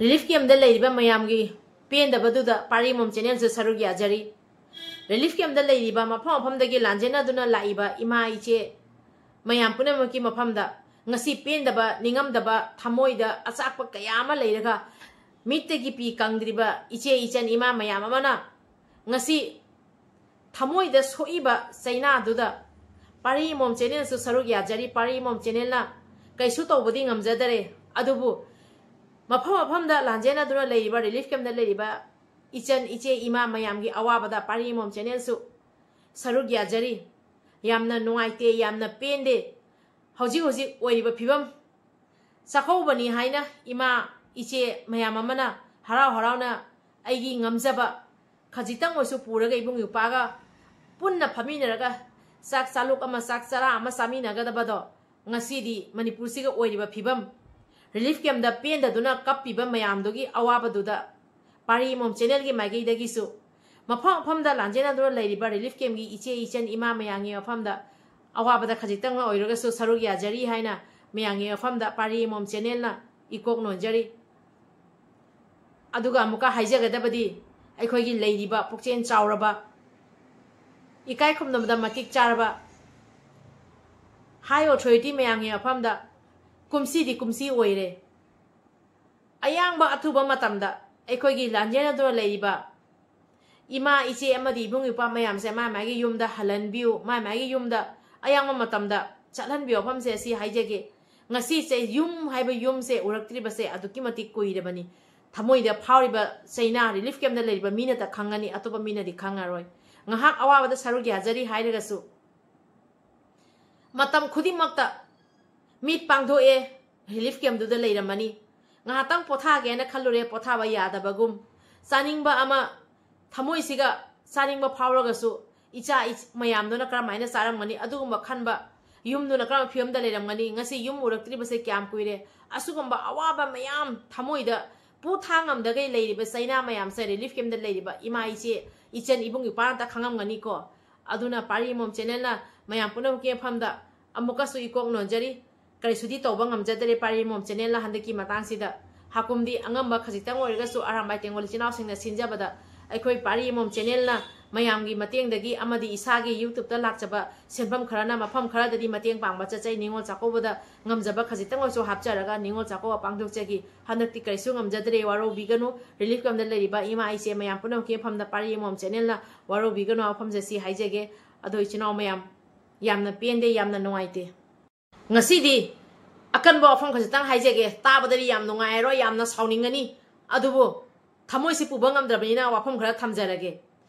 ꯔꯤꯂꯤꯐ ꯀꯦꯝꯞꯇ ꯂꯩꯔꯤꯕ ꯃꯌꯥꯝꯒꯤ ꯄꯦꯟꯗꯕꯗꯨꯗ ꯄꯥꯔꯤ ꯃꯣꯝ ꯆꯦꯅꯦꯜꯁꯨ ꯁꯔꯨꯛ ꯌꯥꯖꯔꯤ꯫ ꯔꯤꯂꯤꯐ ꯀꯦꯝꯞꯇ ꯂꯩꯔꯤꯕ ꯃꯐꯝ ꯃꯐꯝꯗꯒꯤ ꯂꯥꯟꯖꯦꯟꯅꯗꯨꯅ ꯂꯥꯛꯏꯕ ꯏꯃꯥ ꯏꯆꯦ ꯃꯌꯥꯝ ꯄꯨꯝꯅꯃꯛꯀꯤ ꯃꯐꯝꯗ ꯉꯁꯤ ꯄꯦꯟꯗꯕ, ꯅꯤꯡꯉꯝꯗꯕ, ꯊꯃꯣꯏꯗ ꯑꯆꯥꯛꯄ ꯀꯌꯥ ꯑꯃ ꯂꯩꯔꯒ ꯃꯤꯠꯇꯒꯤ ꯄꯤ ꯀꯪꯗ꯭ꯔꯤꯕ ꯏꯆꯦ ꯏꯆꯟ ꯏꯃꯥ ꯃꯌꯥꯝ ꯑꯃꯅ ꯉꯁꯤ ꯊꯃꯣꯏꯗ ꯁꯣꯛꯏꯕ ꯆꯩꯅꯥꯗꯨꯗ ꯄꯥꯔꯤ ꯃꯣꯝ ꯆꯦꯅꯦꯜꯁꯨ ꯁꯔꯨꯛ ꯌꯥꯖꯔꯤ꯫ ꯄꯥꯔꯤ ꯃꯣꯝ ꯆꯦꯅꯦꯜꯅ ꯀꯩꯁꯨ ꯇꯧꯕꯗꯤ ꯉꯝꯖꯗꯔꯦ, ꯑꯗꯨꯕꯨ ꯃꯐꯝ ꯃꯐꯝꯗ ꯂꯥꯟꯖꯦꯟꯅꯗꯨꯅ ꯂꯩꯔꯤꯕ ꯔꯤꯂꯤꯐ ꯀꯦꯝꯞꯇ ꯂꯩꯔꯤꯕ ꯏꯆꯟ ꯏꯆꯦ ꯏꯃꯥ ꯃꯌꯥꯝꯒꯤ ꯑꯋꯥꯕꯗ ꯄꯥꯔꯤ ꯃꯣꯝ ꯆꯦꯅꯦꯜꯁꯨ ꯁꯔꯨꯛ ꯌꯥꯖꯔꯤ꯫ ꯌꯥꯝꯅ ꯅꯨꯡꯉꯥꯏꯇꯦ, ꯌꯥꯝꯅ ꯄꯦꯟꯗꯦ꯫ ꯍꯧꯖꯤꯛ ꯍꯧꯖꯤꯛ ꯑꯣꯏꯔꯤꯕ ꯐꯤꯕꯝ, ꯆꯥꯛꯀꯧꯕꯅꯤ ꯍꯥꯏꯅ ꯏꯃꯥ ꯏꯆꯦ ꯃꯌꯥꯝ ꯑꯃꯅ ꯍꯔꯥꯎ ꯍꯔꯥꯎꯅ ꯑꯩꯒꯤ ꯉꯝꯖꯕ ꯈꯖꯤꯛꯇꯪ ꯑꯣꯏꯁꯨ ꯄꯨꯔꯒ ꯏꯕꯨꯡ ꯏꯄ꯭ꯋꯥꯒ ꯄꯨꯟꯅ ꯐꯝꯃꯤꯟꯅꯔꯒ ꯆꯥꯛ ꯆꯥꯂꯨꯛ ꯑꯃ, ꯆꯥꯛ ꯆꯔꯥ ꯑꯃ ꯆꯥꯃꯤꯟꯅꯒꯗꯕꯗꯣ ꯉꯁꯤꯗꯤ ꯃꯅꯤꯄꯨꯔꯁꯤꯒ ꯑꯣꯏꯔꯤꯕ ꯐꯤꯕꯝ, ꯔꯤꯂꯤꯐ ꯀꯦꯝꯞꯇ ꯄꯦꯟꯗꯗꯨꯅ ꯀꯞꯄꯤꯕ ꯃꯌꯥꯝꯗꯨꯒꯤ ꯑꯋꯥꯕꯗꯨꯗ ꯄꯥꯔꯤ ꯃꯣꯝ ꯆꯦꯅꯦꯜꯒꯤ ꯃꯥꯏꯀꯩꯗꯒꯤꯁꯨ ꯃꯐꯝ ꯃꯐꯝꯗ ꯂꯥꯟꯖꯦꯟꯅꯗꯨꯅ ꯂꯩꯔꯤꯕ ꯔꯤꯂꯤꯐ ꯀꯦꯝꯞꯀꯤ ꯏꯆꯦ ꯏꯆꯟ ꯏꯃꯥ ꯃꯌꯥꯝꯒꯤ ꯃꯐꯝꯗ ꯑꯋꯥꯕꯗ ꯈꯖꯤꯛꯇꯪ ꯑꯣꯏꯔꯒꯁꯨ ꯁꯔꯨꯛ ꯌꯥꯖꯔꯤ ꯍꯥꯏꯅ ꯃꯌꯥꯝꯒꯤ ꯃꯐꯝꯗ ꯄꯥꯔꯤ ꯃꯣꯝ ꯆꯦꯅꯦꯜꯅ ꯏꯀꯣꯛ ꯅꯣꯟꯖꯔꯤ꯫ ꯑꯗꯨꯒ ꯑꯃꯨꯛꯀ ꯍꯥꯏꯖꯒꯗꯕꯗꯤ, ꯑꯩꯈꯣꯏꯒꯤ ꯂꯩꯔꯤꯕ ꯄꯨꯛꯆꯦꯜ ꯆꯥꯎꯔꯕ, ꯏꯀꯥꯏ ꯈꯨꯝꯅꯕꯗ ꯃꯇꯤꯛ ꯆꯥꯔꯕ ꯍꯥꯏ ꯑꯣꯊꯣꯔꯤꯇꯤ ꯃꯌꯥꯝꯒꯤ ꯃꯐꯝꯗ ꯀꯨꯝꯁꯤꯗꯤ ꯀꯨꯝꯁꯤ ꯑꯣꯏꯔꯦ꯫ ꯑꯌꯥꯡꯕ ꯑꯊꯨꯕ ꯃꯇꯝꯗ ꯑꯩꯈꯣꯏꯒꯤ ꯂꯥꯟꯖꯦꯟꯅꯗꯨꯅ ꯂꯩꯔꯤꯕ ꯏꯃꯥ, ꯏꯆꯦ ꯑꯃꯗꯤ ꯏꯕꯨꯡ ꯏꯄ꯭ꯋꯥ ꯃꯌꯥꯝꯁꯦ ꯃꯥꯏ ꯃꯥꯏꯒꯤ ꯌꯨꯝꯗ ꯍꯜꯍꯟꯕꯤꯌꯨ, ꯃꯥꯏ ꯃꯥꯏꯒꯤ ꯌꯨꯝꯗ ꯑꯌꯥꯡꯕ ꯃꯇꯝꯗ ꯆꯠꯍꯟꯕꯤꯌꯨ꯫ ꯋꯥꯐꯝꯁꯦ ꯑꯁꯤ ꯍꯥꯏꯖꯒꯦ꯫ ꯉꯁꯤꯁꯦ ꯌꯨꯝ ꯍꯥꯏꯕ ꯌꯨꯝꯁꯦ ꯎꯔꯛꯇ꯭ꯔꯤꯕꯁꯦ ꯑꯗꯨꯛꯀꯤ ꯃꯇꯤꯛ ꯀꯨꯏꯔꯕꯅꯤ꯫ ꯊꯃꯣꯏꯗ ꯐꯥꯎꯔꯤꯕ ꯆꯩꯅꯥ ꯔꯤꯂꯤꯐ ꯀꯦꯝꯞꯇ ꯂꯩꯔꯤꯕ ꯃꯤꯅꯇ ꯈꯪꯒꯅꯤ, ꯑꯇꯣꯞꯄ ꯃꯤꯅꯗꯤ ꯈꯪꯉꯔꯣꯏ꯫ ꯉꯥꯏꯍꯥꯛ ꯑꯋꯥꯕꯗ ꯁꯔꯨꯛ ꯌꯥꯖꯔꯤ ꯍꯥꯏꯔꯒꯁꯨ, ꯃꯇꯝ ꯈꯨꯗꯤꯡꯃꯛꯇ ꯃꯤꯠ ꯄꯥꯡꯊꯣꯛꯑꯦ, ꯔꯤꯂꯤꯐ ꯀꯦꯝꯞꯇꯨꯗ ꯂꯩꯔꯝꯃꯅꯤ꯫ ꯉꯥꯏꯍꯥꯛꯇꯪ ꯄꯣꯊꯥꯒꯦꯅ ꯈꯜꯂꯨꯔꯦ, ꯄꯣꯊꯥꯕ ꯌꯥꯗꯕꯒꯨꯝ, ꯆꯥꯅꯤꯡꯕ ꯑꯃ, ꯊꯃꯣꯏꯁꯤꯒ ꯆꯥꯅꯤꯡꯕ ꯐꯥꯎꯔꯒꯁꯨ ꯏꯆꯥ ꯏꯆ- ꯃꯌꯥꯝꯗꯨꯅ ꯀꯔꯝꯍꯥꯏꯅ ꯆꯥꯔꯝꯒꯅꯤ, ꯑꯗꯨꯒꯨꯝꯕ ꯈꯟꯕ, ꯌꯨꯝꯗꯨꯅ ꯀꯔꯝꯕ ꯐꯤꯕꯝꯗ ꯂꯩꯔꯝꯒꯅꯤ, ꯉꯁꯤ ꯌꯨꯝ ꯎꯔꯛꯇ꯭ꯔꯤꯕꯁꯦ ꯀꯌꯥꯝ ꯀꯨꯏꯔꯦ, ꯑꯁꯤꯒꯨꯝꯕ ꯑꯋꯥꯕ ꯃꯌꯥꯝ ꯊꯃꯣꯏꯗ ꯄꯨ ꯊꯥꯡ ꯉꯝꯗꯈꯩ ꯂꯩꯔꯤꯕ ꯆꯩꯅꯥ ꯃꯌꯥꯝꯁꯦ ꯔꯤꯂꯤꯐ ꯀꯦꯝꯗ ꯂꯩꯔꯤꯕ ꯏꯃꯥ ꯏꯆꯦ, ꯏꯆꯟ ꯏꯕꯨꯡ ꯏꯄ꯭ꯋꯥ ꯑꯝꯇ ꯈꯪꯉꯝꯒꯅꯤꯀꯣ꯫ ꯑꯗꯨꯅ ꯄꯥꯔꯤ ꯃꯣꯝ ꯆꯦꯅꯦꯜꯅ ꯃꯌꯥꯝ ꯄꯨꯝꯅꯃꯛꯀꯤ ꯃꯐꯝꯗ ꯑꯃꯨꯛꯀꯁꯨ ꯏꯀꯣꯛ ꯅꯣꯟꯖꯔꯤ꯫ ꯀꯔꯤꯁꯨꯗꯤ ꯇꯧꯕ ꯉꯝꯖꯗꯔꯦ ꯄꯥꯔꯤ ꯃꯣꯝ ꯆꯦꯅꯦꯜꯅ ꯍꯟꯗꯛꯀꯤ ꯃꯇꯥꯡꯁꯤꯗ꯫ ꯍꯥꯀꯨꯝꯗꯤ ꯑꯉꯝꯕ ꯈꯖꯤꯛꯇꯪ ꯑꯣꯏꯔꯒꯁꯨ ꯑꯔꯥꯝꯕꯥꯏ ꯇꯦꯡꯒꯣꯜ ꯏꯆꯤꯟ ꯏꯅꯥꯎꯁꯤꯡꯅ ꯁꯤꯟꯖꯕꯗ ꯑꯩꯈꯣꯏ ꯄꯥꯔꯤ ꯃꯣꯝ ꯆꯦꯅꯦꯜꯅ ꯃꯌꯥꯝꯒꯤ ꯃꯇꯦꯡꯗꯒꯤ ꯑꯃꯗꯤ ꯏꯁꯥꯒꯤ ꯌꯨꯇ꯭ꯌꯨꯕꯇ ꯂꯥꯛꯆꯕ ꯁꯦꯟꯐꯝ ꯈꯔꯅ ꯃꯐꯝ ꯈꯔꯗꯗꯤ ꯃꯇꯦꯡ ꯄꯥꯡꯕ ꯆꯠꯆꯩ꯫ ꯅꯤꯉꯣꯜ ꯆꯥꯛꯀꯧꯕꯗ ꯉꯝꯖꯕ ꯈꯖꯤꯛꯇꯪ ꯑꯣꯏꯔꯁꯨ ꯍꯥꯞꯆꯔꯒ ꯅꯤꯉꯣꯜ ꯆꯥꯛꯀꯧꯕ ꯄꯥꯡꯊꯣꯛꯆꯈꯤ꯫ ꯍꯟꯗꯛꯇꯤ ꯀꯔꯤꯁꯨ ꯉꯝꯖꯗ꯭ꯔꯦ, ꯋꯥꯔꯧꯕꯤꯒꯅꯨ꯫ ꯔꯤꯂꯤꯐ ꯀꯦꯝꯗ ꯂꯩꯔꯤꯕ ꯏꯃꯥ ꯏꯆꯦ ꯃꯌꯥꯝ ꯄꯨꯝꯅꯃꯛꯀꯤ ꯃꯐꯝꯗ ꯄꯥꯔꯤ ꯃꯣꯝ ꯆꯦꯅꯦꯜꯅ ꯋꯥꯔꯧꯕꯤꯒꯅꯨ ꯋꯥꯐꯝꯁꯦ ꯁꯤ ꯍꯥꯏꯖꯒꯦ꯫ ꯑꯗꯣ ꯏꯆꯤꯟ ꯏꯅꯥꯎ ꯃꯌꯥꯝ, ꯌꯥꯝꯅ ꯄꯦꯟꯗꯦ, ꯌꯥꯝꯅ ꯅꯨꯡꯉꯥꯏꯇꯦ꯫ ꯉꯁꯤꯗꯤ ꯑꯀꯟꯕ ꯋꯥꯐꯝ ꯈꯖꯤꯛꯇꯪ ꯍꯥꯏꯖꯒꯦ, ꯇꯥꯕꯗꯗꯤ ꯌꯥꯝ ꯅꯨꯡꯉꯥꯏꯔꯣꯏ, ꯌꯥꯝꯅ ꯁꯥꯎꯅꯤꯡꯒꯅꯤ, ꯑꯗꯨꯕꯨ ꯊꯃꯣꯏꯁꯤ ꯄꯨꯕ ꯉꯝꯗ꯭ꯔꯕꯅꯤꯅ ꯋꯥꯐꯝ ꯈꯔ ꯊꯝꯖꯔꯒꯦ꯫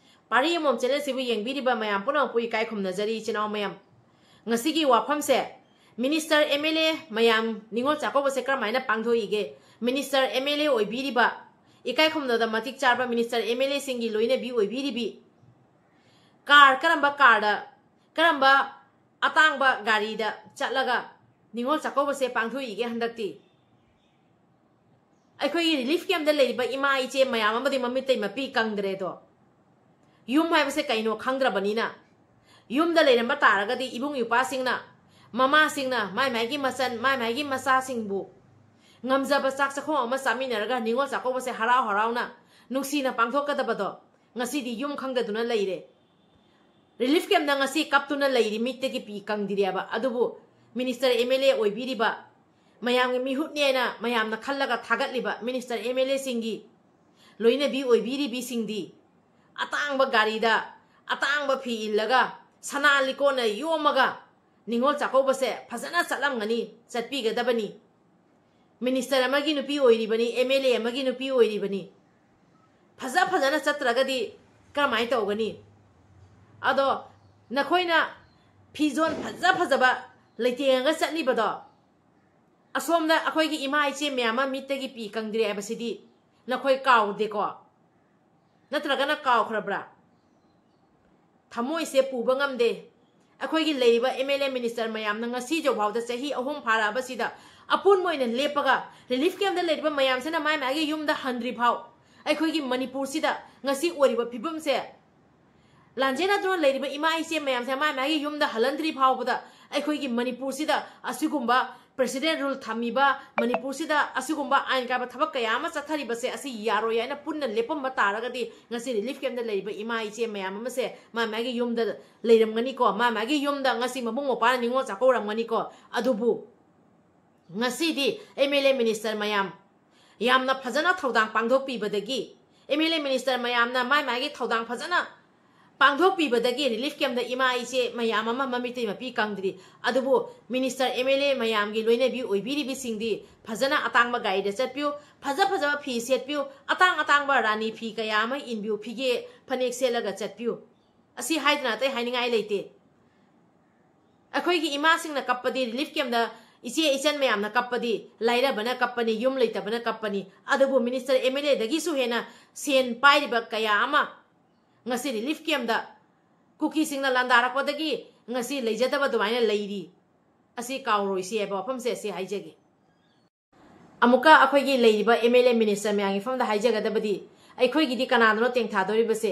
ꯄꯥꯔꯤ ꯑꯃꯣꯝ ꯆꯦꯅꯦꯜꯁꯤꯕꯨ ꯌꯦꯡꯕꯤꯔꯤꯕ ꯃꯌꯥꯝ ꯄꯨꯝꯅꯃꯛꯄꯨ ꯏꯀꯥꯏ ꯈꯨꯝꯅꯖꯔꯤ ꯏꯆꯤꯟ ꯏꯅꯥꯎ ꯃꯌꯥꯝ꯫ ꯉꯁꯤꯒꯤ ꯋꯥꯐꯝꯁꯦ ꯃꯤꯅꯤꯁꯇꯔ, ꯑꯦꯝ ꯑꯦꯜ ꯑꯦ ꯃꯌꯥꯝ ꯅꯤꯉꯣꯜ ꯆꯥꯛꯀꯧꯕꯁꯦ ꯀꯔꯝꯍꯥꯏꯅ ꯄꯥꯡꯊꯣꯛꯏꯒꯦ? ꯃꯤꯅꯤꯁꯇꯔ, ꯑꯦꯝ ꯑꯦꯜ ꯑꯦ ꯑꯣꯏꯕꯤꯔꯤꯕ, ꯏꯀꯥꯏ ꯈꯨꯝꯅꯕꯗ ꯃꯇꯤꯛ ꯆꯥꯔꯕ ꯃꯤꯅꯤꯁꯇꯔ, ꯑꯦꯝ ꯑꯦꯜ ꯑꯦꯁꯤꯡꯒꯤ ꯂꯣꯏꯅꯕꯤ ꯑꯣꯏꯕꯤꯔꯤꯕꯤ, ꯀꯥꯔ, ꯀꯔꯝꯕ ꯀꯥꯔꯗ, ꯀꯔꯝꯕ ꯑꯇꯥꯡꯕ ꯒꯥꯔꯤꯗ ꯆꯠꯂꯒ ꯅꯤꯉꯣꯜ ꯆꯥꯛꯀꯧꯕꯁꯦ ꯄꯥꯡꯊꯣꯛꯏꯒꯦ ꯍꯟꯗꯛꯇꯤ? ꯑꯩꯈꯣꯏꯒꯤ ꯔꯤꯂꯤꯐ ꯀꯦꯝꯗ ꯂꯩꯔꯤꯕ ꯏꯃꯥ ꯏꯆꯦ ꯃꯌꯥꯝ ꯑꯃꯗꯤ ꯃꯃꯤꯠꯇꯩ ꯃꯄꯤ ꯀꯪꯗ꯭ꯔꯦꯗꯣ꯫ ꯌꯨꯝ ꯍꯥꯏꯕꯁꯦ ꯀꯩꯅꯣ ꯈꯪꯗ꯭ꯔꯕꯅꯤꯅ, ꯌꯨꯝꯗ ꯂꯩꯔꯝꯕ ꯇꯥꯔꯒꯗꯤ ꯏꯕꯨꯡ ꯏꯄ꯭ꯋꯥꯁꯤꯡꯅ, ꯃꯃꯥꯁꯤꯡꯅ ꯃꯥꯏ ꯃꯥꯏꯒꯤ ꯃꯆꯟ, ꯃꯥꯏ ꯃꯥꯏꯒꯤ ꯃꯆꯥꯁꯤꯡꯕꯨ ꯉꯝꯖꯕ ꯆꯥꯛ ꯆꯥꯛꯈꯣꯝ ꯑꯃ ꯆꯥꯃꯤꯟꯅꯔꯒ ꯅꯤꯉꯣꯜ ꯆꯥꯛꯀꯧꯕꯁꯦ ꯍꯔꯥꯎ ꯍꯔꯥꯎꯅ ꯅꯨꯡꯁꯤꯅ ꯄꯥꯡꯊꯣꯛꯀꯗꯕꯗꯣ ꯉꯁꯤꯗꯤ ꯌꯨꯝ ꯈꯪꯗꯗꯨꯅ ꯂꯩꯔꯦ꯫ ꯔꯤꯂꯤꯐ ꯀꯦꯝꯗ ꯉꯁꯤ ꯀꯞꯇꯨꯅ ꯂꯩꯔꯤ, ꯃꯤꯠꯇꯒꯤ ꯄꯤ ꯀꯪꯗ꯭ꯔꯤꯑꯕ꯫ ꯑꯗꯨꯕꯨ ꯃꯤꯅꯤꯁꯇꯔ, ꯑꯦꯝ ꯑꯦꯜ ꯑꯦ ꯑꯣꯏꯕꯤꯔꯤꯕ, ꯃꯌꯥꯝꯒꯤ ꯃꯤꯍꯨꯠꯅꯦꯅ ꯃꯌꯥꯝꯅ ꯈꯜꯂꯒ ꯊꯥꯒꯠꯂꯤꯕ ꯃꯤꯅꯤꯁꯇꯔ, ꯑꯦꯝ ꯑꯦꯜ ꯑꯦꯁꯤꯡꯒꯤ ꯂꯣꯏꯅꯕꯤ ꯑꯣꯏꯕꯤꯔꯤꯕꯤꯁꯤꯡꯗꯤ ꯑꯇꯥꯡꯕ ꯒꯥꯔꯤꯗ ꯑꯇꯥꯡꯕ ꯐꯤ ꯏꯜꯂꯒ ꯁꯅꯥ ꯂꯤꯛꯀꯣꯟꯅ ꯌꯣꯝꯃꯒ ꯅꯤꯉꯣꯜ ꯆꯥꯛꯀꯧꯕꯁꯦ ꯐꯖꯅ ꯆꯠꯂꯝꯒꯅꯤ, ꯆꯠꯄꯤꯒꯗꯕꯅꯤ꯫ ꯃꯤꯅꯤꯁꯇꯔ ꯑꯃꯒꯤ ꯅꯨꯄꯤ ꯑꯣꯏꯔꯤꯕꯅꯤ, ꯑꯦꯝ ꯑꯦꯜ ꯑꯦ ꯑꯃꯒꯤ ꯅꯨꯄꯤ ꯑꯣꯏꯔꯤꯕꯅꯤ꯫ ꯐꯖ ꯐꯖꯅ ꯆꯠꯇ꯭ꯔꯒꯗꯤ ꯀꯔꯝꯍꯥꯏꯅ ꯇꯧꯒꯅꯤ? ꯑꯗꯣ ꯅꯈꯣꯏꯅ ꯐꯤꯖꯣꯜ ꯐꯖ ꯐꯖꯕ ꯂꯩꯇꯦꯡꯉꯒ ꯆꯠꯂꯤꯕꯗꯣ, ꯑꯁꯣꯝꯗ ꯑꯩꯈꯣꯏꯒꯤ ꯏꯃꯥ ꯏꯆꯦ ꯃꯌꯥꯝ ꯑꯃ ꯃꯤꯠꯇꯒꯤ ꯄꯤ ꯀꯪꯗ꯭ꯔꯦ ꯍꯥꯏꯕꯁꯤꯗꯤ ꯅꯈꯣꯏ ꯀꯥꯎꯗꯦꯀꯣ? ꯅꯠꯇ꯭ꯔꯒꯅ ꯀꯥꯎꯈ꯭ꯔꯕ꯭ꯔꯥ? ꯊꯃꯣꯏꯁꯦ ꯄꯨꯕ ꯉꯝꯗꯦ꯫ ꯑꯩꯈꯣꯏꯒꯤ ꯂꯩꯔꯤꯕ M L A minister ꯃꯌꯥꯝꯅ ꯉꯁꯤ ꯐꯥꯎꯗ ꯆꯍꯤ ꯑꯍꯨꯝ ꯐꯥꯔꯛꯑꯕꯁꯤꯗ ꯑꯄꯨꯟꯕ ꯑꯣꯏꯅ ꯂꯦꯞꯄꯒ relief campꯇ ꯂꯩꯔꯤꯕ ꯃꯌꯥꯝꯁꯤꯅ ꯃꯥꯏ ꯃꯥꯒꯤ ꯌꯨꯝꯗ ꯍꯟꯗ꯭ꯔꯤ ꯐꯥꯎ ꯑꯩꯈꯣꯏꯒꯤ ꯃꯅꯤꯄꯨꯔꯁꯤꯗ ꯉꯁꯤ ꯑꯣꯏꯔꯤꯕ ꯐꯤꯕꯝꯁꯦ ꯂꯥꯟꯖꯦꯟꯅꯗꯨꯅ ꯂꯩꯔꯤꯕ ꯏꯃꯥ ꯏꯆꯦ ꯃꯌꯥꯝꯁꯦ ꯃꯥꯏ ꯃꯥꯒꯤ ꯌꯨꯝꯗ ꯍꯜꯍꯟꯗ꯭ꯔꯤ ꯐꯥꯎꯕꯗ ꯑꯩꯈꯣꯏꯒꯤ ꯃꯅꯤꯄꯨꯔꯁꯤꯗ ꯑꯁꯤꯒꯨꯝꯕ president rule ꯊꯝꯃꯤꯕ ꯃꯅꯤꯄꯨꯔꯁꯤꯗ ꯑꯁꯤꯒꯨꯝꯕ ꯑꯥꯏꯟ ꯀꯥꯏꯕ ꯊꯕꯛ ꯀꯌꯥ ꯑꯃ ꯆꯠꯊꯔꯤꯕꯁꯦ ꯑꯁꯤ ꯌꯥꯔꯣꯏ ꯍꯥꯏꯅ ꯄꯨꯟꯅ ꯂꯦꯞꯄꯝꯕ ꯇꯥꯔꯒꯗꯤ ꯉꯁꯤ relief campꯇ ꯂꯩꯔꯤꯕ ꯏꯃꯥ ꯏꯆꯦ ꯃꯌꯥꯝ ꯑꯃꯁꯦ ꯃꯥꯏ ꯃꯥꯒꯤ ꯌꯨꯝꯗ ꯂꯩꯔꯝꯒꯅꯤꯀꯣ, ꯃꯥꯏ ꯃꯥꯒꯤ ꯌꯨꯝꯗ ꯉꯁꯤ ꯃꯕꯨꯡ ꯃꯧꯄ꯭ꯋꯥꯅ ꯅꯤꯉꯣꯜ ꯆꯥꯛꯀꯧꯔꯝꯒꯅꯤꯀꯣ꯫ ꯑꯗꯨꯕꯨ ꯉꯁꯤꯗꯤ M L A minister ꯃꯌꯥꯝ ꯌꯥꯝꯅ ꯐꯖꯅ ꯊꯧꯗꯥꯡ ꯄꯥꯡꯊꯣꯛꯄꯤꯕꯗꯒꯤ M L A minister ꯃꯌꯥꯝꯅ ꯃꯥꯏ ꯃꯥꯒꯤ ꯊꯧꯗꯥꯡ ꯐꯖꯅ ꯄꯥꯡꯊꯣꯛꯄꯤꯕꯗꯒꯤ relief campꯇ ꯏꯃꯥ ꯏꯆꯦ ꯃꯌꯥꯝ ꯑꯃ ꯃꯃꯤꯠꯇꯩ ꯃꯄꯤ ꯀꯪꯗ꯭ꯔꯤ꯫ ꯑꯗꯨꯕꯨ minister M L A ꯃꯌꯥꯝꯒꯤ ꯂꯣꯏꯅꯕꯤ ꯑꯣꯏꯕꯤꯔꯤꯕꯁꯤꯡꯗꯤ ꯐꯖꯅ ꯑꯇꯥꯡꯕ ꯒꯥꯔꯤꯗ ꯆꯠꯄꯤꯌꯨ, ꯐꯖ ꯐꯖꯕ ꯐꯤ ꯁꯦꯠꯄꯤꯌꯨ, ꯑꯇꯥꯡ ꯑꯇꯥꯡꯕ ꯔꯥꯅꯤ ꯐꯤ ꯀꯌꯥ ꯑꯃ ꯏꯟꯕꯤꯌꯨ, ꯐꯤꯒꯦ ꯐꯅꯦꯛ ꯁꯦꯠꯂꯒ ꯆꯠꯄꯤꯌꯨ꯫ ꯑꯁꯤ ꯍꯥꯏꯗꯅ ꯑꯇꯩ ꯍꯥꯏꯅꯤꯡꯉꯥꯏ ꯂꯩꯇꯦ꯫ ꯑꯩꯈꯣꯏꯒꯤ ꯏꯃꯥꯁꯤꯡꯅ ꯀꯞꯄꯗꯤ, relief campꯇ ꯏꯆꯦ ꯏꯆꯟ ꯃꯌꯥꯝꯅ ꯀꯞꯄꯗꯤ, ꯂꯥꯏꯔꯕꯅ ꯀꯞꯄꯅꯤ, ꯌꯨꯝ ꯂꯩꯇꯕꯅ ꯀꯞꯄꯅꯤ꯫ ꯑꯗꯨꯕꯨ minister M L Aꯗꯒꯤꯁꯨ ꯍꯦꯟꯅ ꯁꯦꯟ ꯄꯥꯏꯔꯤꯕ ꯀꯌꯥ ꯑꯃ ꯉꯁꯤ relief campꯇ ꯀꯨꯀꯤꯁꯤꯡꯅ ꯂꯥꯟꯗꯥꯔꯛꯄꯗꯒꯤ ꯉꯁꯤ ꯂꯩꯖꯗꯕ ꯑꯗꯨꯃꯥꯏꯅ ꯂꯩꯔꯤ꯫ ꯑꯁꯤ ꯀꯥꯎꯔꯣꯏꯁꯤ ꯍꯥꯏꯕ ꯋꯥꯐꯝꯁꯦ ꯑꯁꯤ ꯍꯥꯏꯖꯒꯦ꯫ ꯑꯃꯨꯛꯀ ꯑꯩꯈꯣꯏꯒꯤ ꯂꯩꯔꯤꯕ M L A minister ꯃꯌꯥꯝꯒꯤ ꯃꯐꯝꯗ ꯍꯥꯏꯖꯒꯗꯕꯗꯤ, ꯑꯩꯈꯣꯏꯒꯤꯗꯤ ꯀꯅꯥꯗꯅꯣ ꯇꯦꯡꯊꯥꯗꯣꯔꯤꯕꯁꯦ?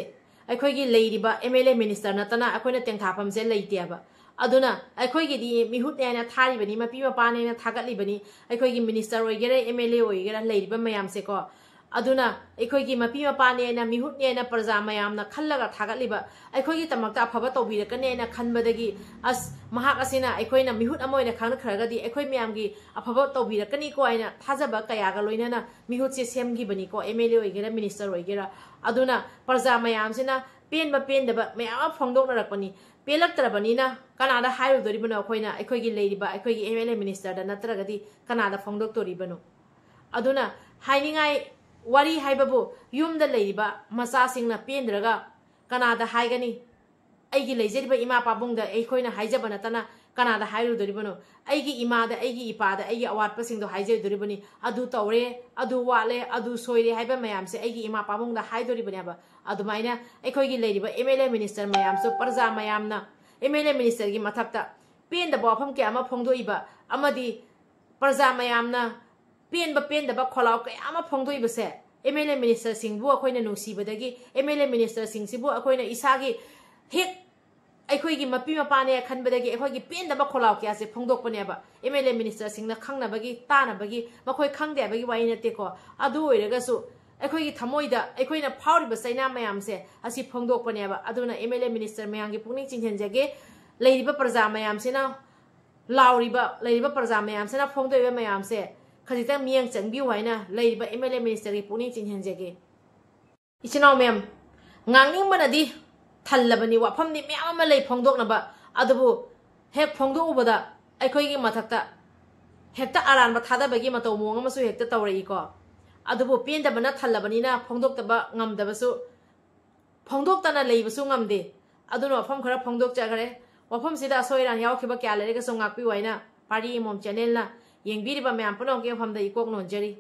ꯑꯩꯈꯣꯏꯒꯤ ꯂꯩꯔꯤꯕ M L A minister ꯅꯠꯇꯅ ꯑꯩꯈꯣꯏꯅ ꯇꯦꯡꯊꯥꯐꯝꯁꯦ ꯂꯩꯇꯦꯕ꯫ ꯑꯗꯨꯅ ꯑꯩꯈꯣꯏꯒꯤꯗꯤ ꯃꯤꯍꯨꯠꯅꯦ ꯍꯥꯏꯅ ꯊꯥꯔꯤꯕꯅꯤ, ꯃꯄꯤ ꯃꯄꯥꯅꯦ ꯍꯥꯏꯅ ꯊꯥꯒꯠꯂꯤꯕꯅꯤ꯫ ꯑꯩꯈꯣꯏꯒꯤ minister ꯑꯣꯏꯒꯦꯔꯥ, M L A ꯑꯣꯏꯒꯦꯔꯥ, ꯂꯩꯔꯤꯕ ꯃꯌꯥꯝꯁꯦꯀꯣ, ꯑꯗꯨꯅ ꯑꯩꯈꯣꯏꯒꯤ ꯃꯄꯤ ꯃꯄꯥꯅꯦꯅ, ꯃꯤꯍꯨꯠꯅꯦꯅ ꯄ꯭ꯔꯖꯥ ꯃꯌꯥꯝꯅ ꯈꯜꯂꯒ ꯊꯥꯒꯠꯂꯤꯕ, ꯑꯩꯈꯣꯏꯒꯤꯗꯃꯛꯇ ꯑꯐꯕ ꯇꯧꯕꯤꯔꯛꯀꯅꯦꯅ ꯈꯟꯕꯗꯒꯤ, ꯑꯁ, ꯃꯍꯥꯛ ꯑꯁꯤꯅ ꯑꯩꯈꯣꯏꯅ ꯃꯤꯍꯨꯠ ꯑꯃ ꯑꯣꯏꯅ ꯈꯪꯅꯈ꯭ꯔꯒꯗꯤ ꯑꯩꯈꯣꯏ ꯃꯌꯥꯝꯒꯤ ꯑꯐꯕ ꯇꯧꯕꯤꯔꯛꯀꯅꯤꯀꯣ ꯍꯥꯏꯅ ꯊꯥꯖꯕ ꯀꯌꯥꯒ ꯂꯣꯏꯅꯅ ꯃꯤꯍꯨꯠꯁꯦ ꯁꯦꯝꯈꯤꯕꯅꯤꯀꯣ, M L A ꯑꯣꯏꯒꯦꯔꯥ, minister ꯑꯣꯏꯒꯦꯔꯥ꯫ ꯑꯗꯨꯅ ꯄ꯭ꯔꯖꯥ ꯃꯌꯥꯝꯁꯤꯅ ꯄꯦꯟꯕ ꯄꯦꯟꯗꯕ ꯃꯌꯥꯝ ꯑꯃ ꯐꯣꯡꯗꯣꯛꯅꯔꯛꯄꯅꯤ꯫ ꯄꯦꯜꯂꯛꯇ꯭ꯔꯕꯅꯤꯅ ꯀꯅꯥꯗ ꯍꯥꯏꯔꯨꯗꯣꯔꯤꯕꯅꯣ? ꯑꯩꯈꯣꯏꯅ ꯑꯩꯈꯣꯏꯒꯤ ꯂꯩꯔꯤꯕ ꯑꯩꯈꯣꯏꯒꯤ M L A ministerꯗ ꯅꯠꯇ꯭ꯔꯒꯗꯤ ꯀꯅꯥꯗ ꯐꯣꯡꯗꯣꯛꯇꯣꯔꯤꯕꯅꯣ? ꯑꯗꯨꯅ ꯍꯥꯏꯅꯤꯡꯉꯥꯏ ꯋꯥꯔꯤ ꯍꯥꯏꯕꯕꯨ ꯌꯨꯝꯗ ꯂꯩꯔꯤꯕ ꯃꯆꯥꯁꯤꯡꯅ ꯄꯦꯟꯗ꯭ꯔꯒ ꯀꯅꯥꯗ ꯍꯥꯏꯒꯅꯤ? ꯑꯩꯒꯤ ꯂꯩꯖꯔꯤꯕ ꯏꯃꯥ ꯄꯥꯕꯨꯡꯗ ꯑꯩꯈꯣꯏꯅ ꯍꯥꯏꯖꯕ ꯅꯠꯇꯅ ꯀꯅꯥꯗ ꯍꯥꯏꯔꯨꯗꯣꯔꯤꯕꯅꯣ? ꯑꯩꯒꯤ ꯏꯃꯥꯗ, ꯑꯩꯒꯤ ꯏꯄꯥꯗ ꯑꯩꯒꯤ ꯑꯋꯥꯠꯄꯁꯤꯡꯗꯣ ꯍꯥꯏꯖꯗꯣꯔꯤꯕꯅꯤ꯫ ꯑꯗꯨ ꯇꯧꯔꯦ, ꯑꯗꯨ ꯋꯥꯠꯂꯦ, ꯑꯗꯨ ꯁꯣꯏꯔꯦ ꯍꯥꯏꯕ ꯃꯌꯥꯝꯁꯦ ꯑꯩꯒꯤ ꯏꯃꯥ ꯄꯥꯕꯨꯡꯗ ꯍꯥꯏꯗꯣꯔꯤꯕꯅꯦꯕ꯫ ꯑꯗꯨꯃꯥꯏꯅ ꯑꯩꯈꯣꯏꯒꯤ ꯂꯩꯔꯤꯕ ꯑꯦꯝ ꯑꯦꯜ ꯑꯦ ꯃꯤꯅꯤꯁꯇꯔ ꯃꯌꯥꯝꯁꯨ, ꯄ꯭ꯔꯖꯥ ꯃꯌꯥꯝꯅ ꯑꯦꯝ ꯑꯦꯜ ꯑꯦ ꯃꯤꯅꯤꯁꯇꯔꯒꯤ ꯃꯊꯛꯇ ꯄꯦꯟꯗꯕ ꯋꯥꯐꯝ ꯀꯌꯥ ꯑꯃ ꯐꯣꯡꯗꯣꯛꯏꯕ ꯑꯃꯗꯤ ꯄ꯭ꯔꯖꯥ ꯃꯌꯥꯝꯅ ꯄꯦꯟꯕ ꯄꯦꯟꯗꯕ ꯈꯣꯜꯂꯥꯎ ꯀꯌꯥ ꯑꯃ ꯐꯣꯡꯗꯣꯛꯏꯕꯁꯦ, ꯑꯦꯝ ꯑꯦꯜ ꯑꯦ ꯃꯤꯅꯤꯁꯇꯔꯁꯤꯡꯕꯨ ꯑꯩꯈꯣꯏꯅ ꯅꯨꯡꯁꯤꯕꯗꯒꯤ, ꯑꯦꯝ ꯑꯦꯜ ꯑꯦ ꯃꯤꯅꯤꯁꯇꯔꯁꯤꯡꯁꯤꯕꯨ ꯑꯩꯈꯣꯏꯅ ꯏꯁꯥꯒꯤ ꯍꯦꯛ ꯑꯩꯈꯣꯏꯒꯤ ꯃꯄꯤ ꯃꯄꯥꯅꯦ ꯈꯟꯕꯗꯒꯤ ꯑꯩꯈꯣꯏꯒꯤ ꯄꯦꯟꯗꯕ ꯈꯣꯜꯂꯥꯎ ꯀꯌꯥꯁꯦ ꯐꯣꯡꯗꯣꯛꯄꯅꯦꯕ꯫ ꯑꯦꯝ ꯑꯦꯜ ꯑꯦ ꯃꯤꯅꯤꯁꯇꯔꯁꯤꯡꯅ ꯈꯪꯅꯕꯒꯤ, ꯇꯥꯅꯕꯒꯤ, ꯃꯈꯣꯏ ꯈꯪꯗꯦ ꯍꯥꯏꯕꯒꯤ ꯋꯥꯔꯤ ꯅꯠꯇꯦꯀꯣ꯫ ꯑꯗꯨ ꯑꯣꯏꯔꯒꯁꯨ ꯑꯩꯈꯣꯏꯒꯤ ꯊꯃꯣꯏꯗ ꯑꯩꯈꯣꯏꯅ ꯐꯥꯎꯔꯤꯕ ꯆꯩꯅꯥ ꯃꯌꯥꯝꯁꯦ ꯑꯁꯤ ꯐꯣꯡꯗꯣꯛꯄꯅꯦꯕ꯫ ꯑꯗꯨꯅ ꯑꯦꯝ ꯑꯦꯜ ꯑꯦ ꯃꯤꯅꯤꯁꯇꯔ ꯃꯌꯥꯝꯒꯤ ꯄꯨꯛꯅꯤꯡ ꯆꯤꯡꯁꯤꯟꯖꯒꯦ, ꯂꯩꯔꯤꯕ ꯄ꯭ꯔꯖꯥ ꯃꯌꯥꯝꯁꯤꯅ, ꯂꯥꯎꯔꯤꯕ, ꯂꯩꯔꯤꯕ ꯄ꯭ꯔꯖꯥ ꯃꯌꯥꯝꯁꯤꯅ ꯐꯣꯡꯗꯣꯛꯏꯕ ꯃꯌꯥꯝꯁꯦ ꯈꯖꯤꯛꯇꯪ ꯃꯤꯠꯌꯦꯡ ꯆꯪꯕꯤꯌꯨ ꯍꯥꯏꯅ ꯂꯩꯔꯤꯕ ꯑꯦꯝ ꯑꯦꯜ ꯑꯦ ꯃꯤꯅꯤꯁꯇꯔꯒꯤ ꯄꯨꯛꯅꯤꯡ ꯆꯤꯡꯁꯤꯟꯖꯒꯦ꯫ ꯏꯆꯤꯟ ꯏꯅꯥꯎ ꯃꯌꯥꯝ, ꯉꯥꯡꯅꯤꯡꯕꯅꯗꯤ ꯊꯜꯂꯕꯅꯤ, ꯋꯥꯐꯝꯗꯤ ꯃꯌꯥꯝ ꯑꯃ ꯂꯩ ꯐꯣꯡꯗꯣꯛꯅꯕ, ꯑꯗꯨꯕꯨ ꯍꯦꯛ ꯐꯣꯡꯗꯣꯛꯎꯕꯗ ꯑꯩꯈꯣꯏꯒꯤ ꯃꯊꯛꯇ ꯍꯦꯛꯇ ꯑꯔꯥꯟꯕ ꯊꯥꯗꯕꯒꯤ ꯃꯇꯧ ꯃꯑꯣꯡ ꯑꯃꯁꯨ ꯍꯦꯛꯇ ꯇꯧꯔꯛꯏꯀꯣ꯫ ꯑꯗꯨꯕꯨ ꯄꯦꯟꯗꯕꯅ ꯊꯜꯂꯕꯅꯤꯅ ꯐꯣꯡꯗꯣꯛꯇꯕ ꯉꯝꯗꯕꯁꯨ, ꯐꯣꯡꯗꯣꯛꯇꯅ ꯂꯩꯕꯁꯨ ꯉꯝꯗꯦ꯫ ꯑꯗꯨꯅ ꯋꯥꯐꯝ ꯈꯔ ꯐꯣꯡꯗꯣꯛꯆꯈ꯭ꯔꯦ꯫ ꯋꯥꯐꯝꯁꯤꯗ ꯑꯁꯣꯏ ꯑꯔꯥꯟ ꯌꯥꯎꯈꯤꯕ ꯀꯌꯥ ꯂꯩꯔꯒꯁꯨ ꯉꯥꯛꯄꯤꯌꯨ ꯍꯥꯏꯅ ꯄꯥꯔꯤ ꯑꯃꯣꯝ ꯆꯦꯅꯦꯜꯅ ꯌꯦꯡꯕꯤꯔꯤꯕ ꯃꯌꯥꯝ ꯄꯨꯝꯅꯃꯛꯀꯤ ꯃꯐꯝꯗ ꯏꯀꯣꯛ ꯅꯣꯟꯖꯔꯤ꯫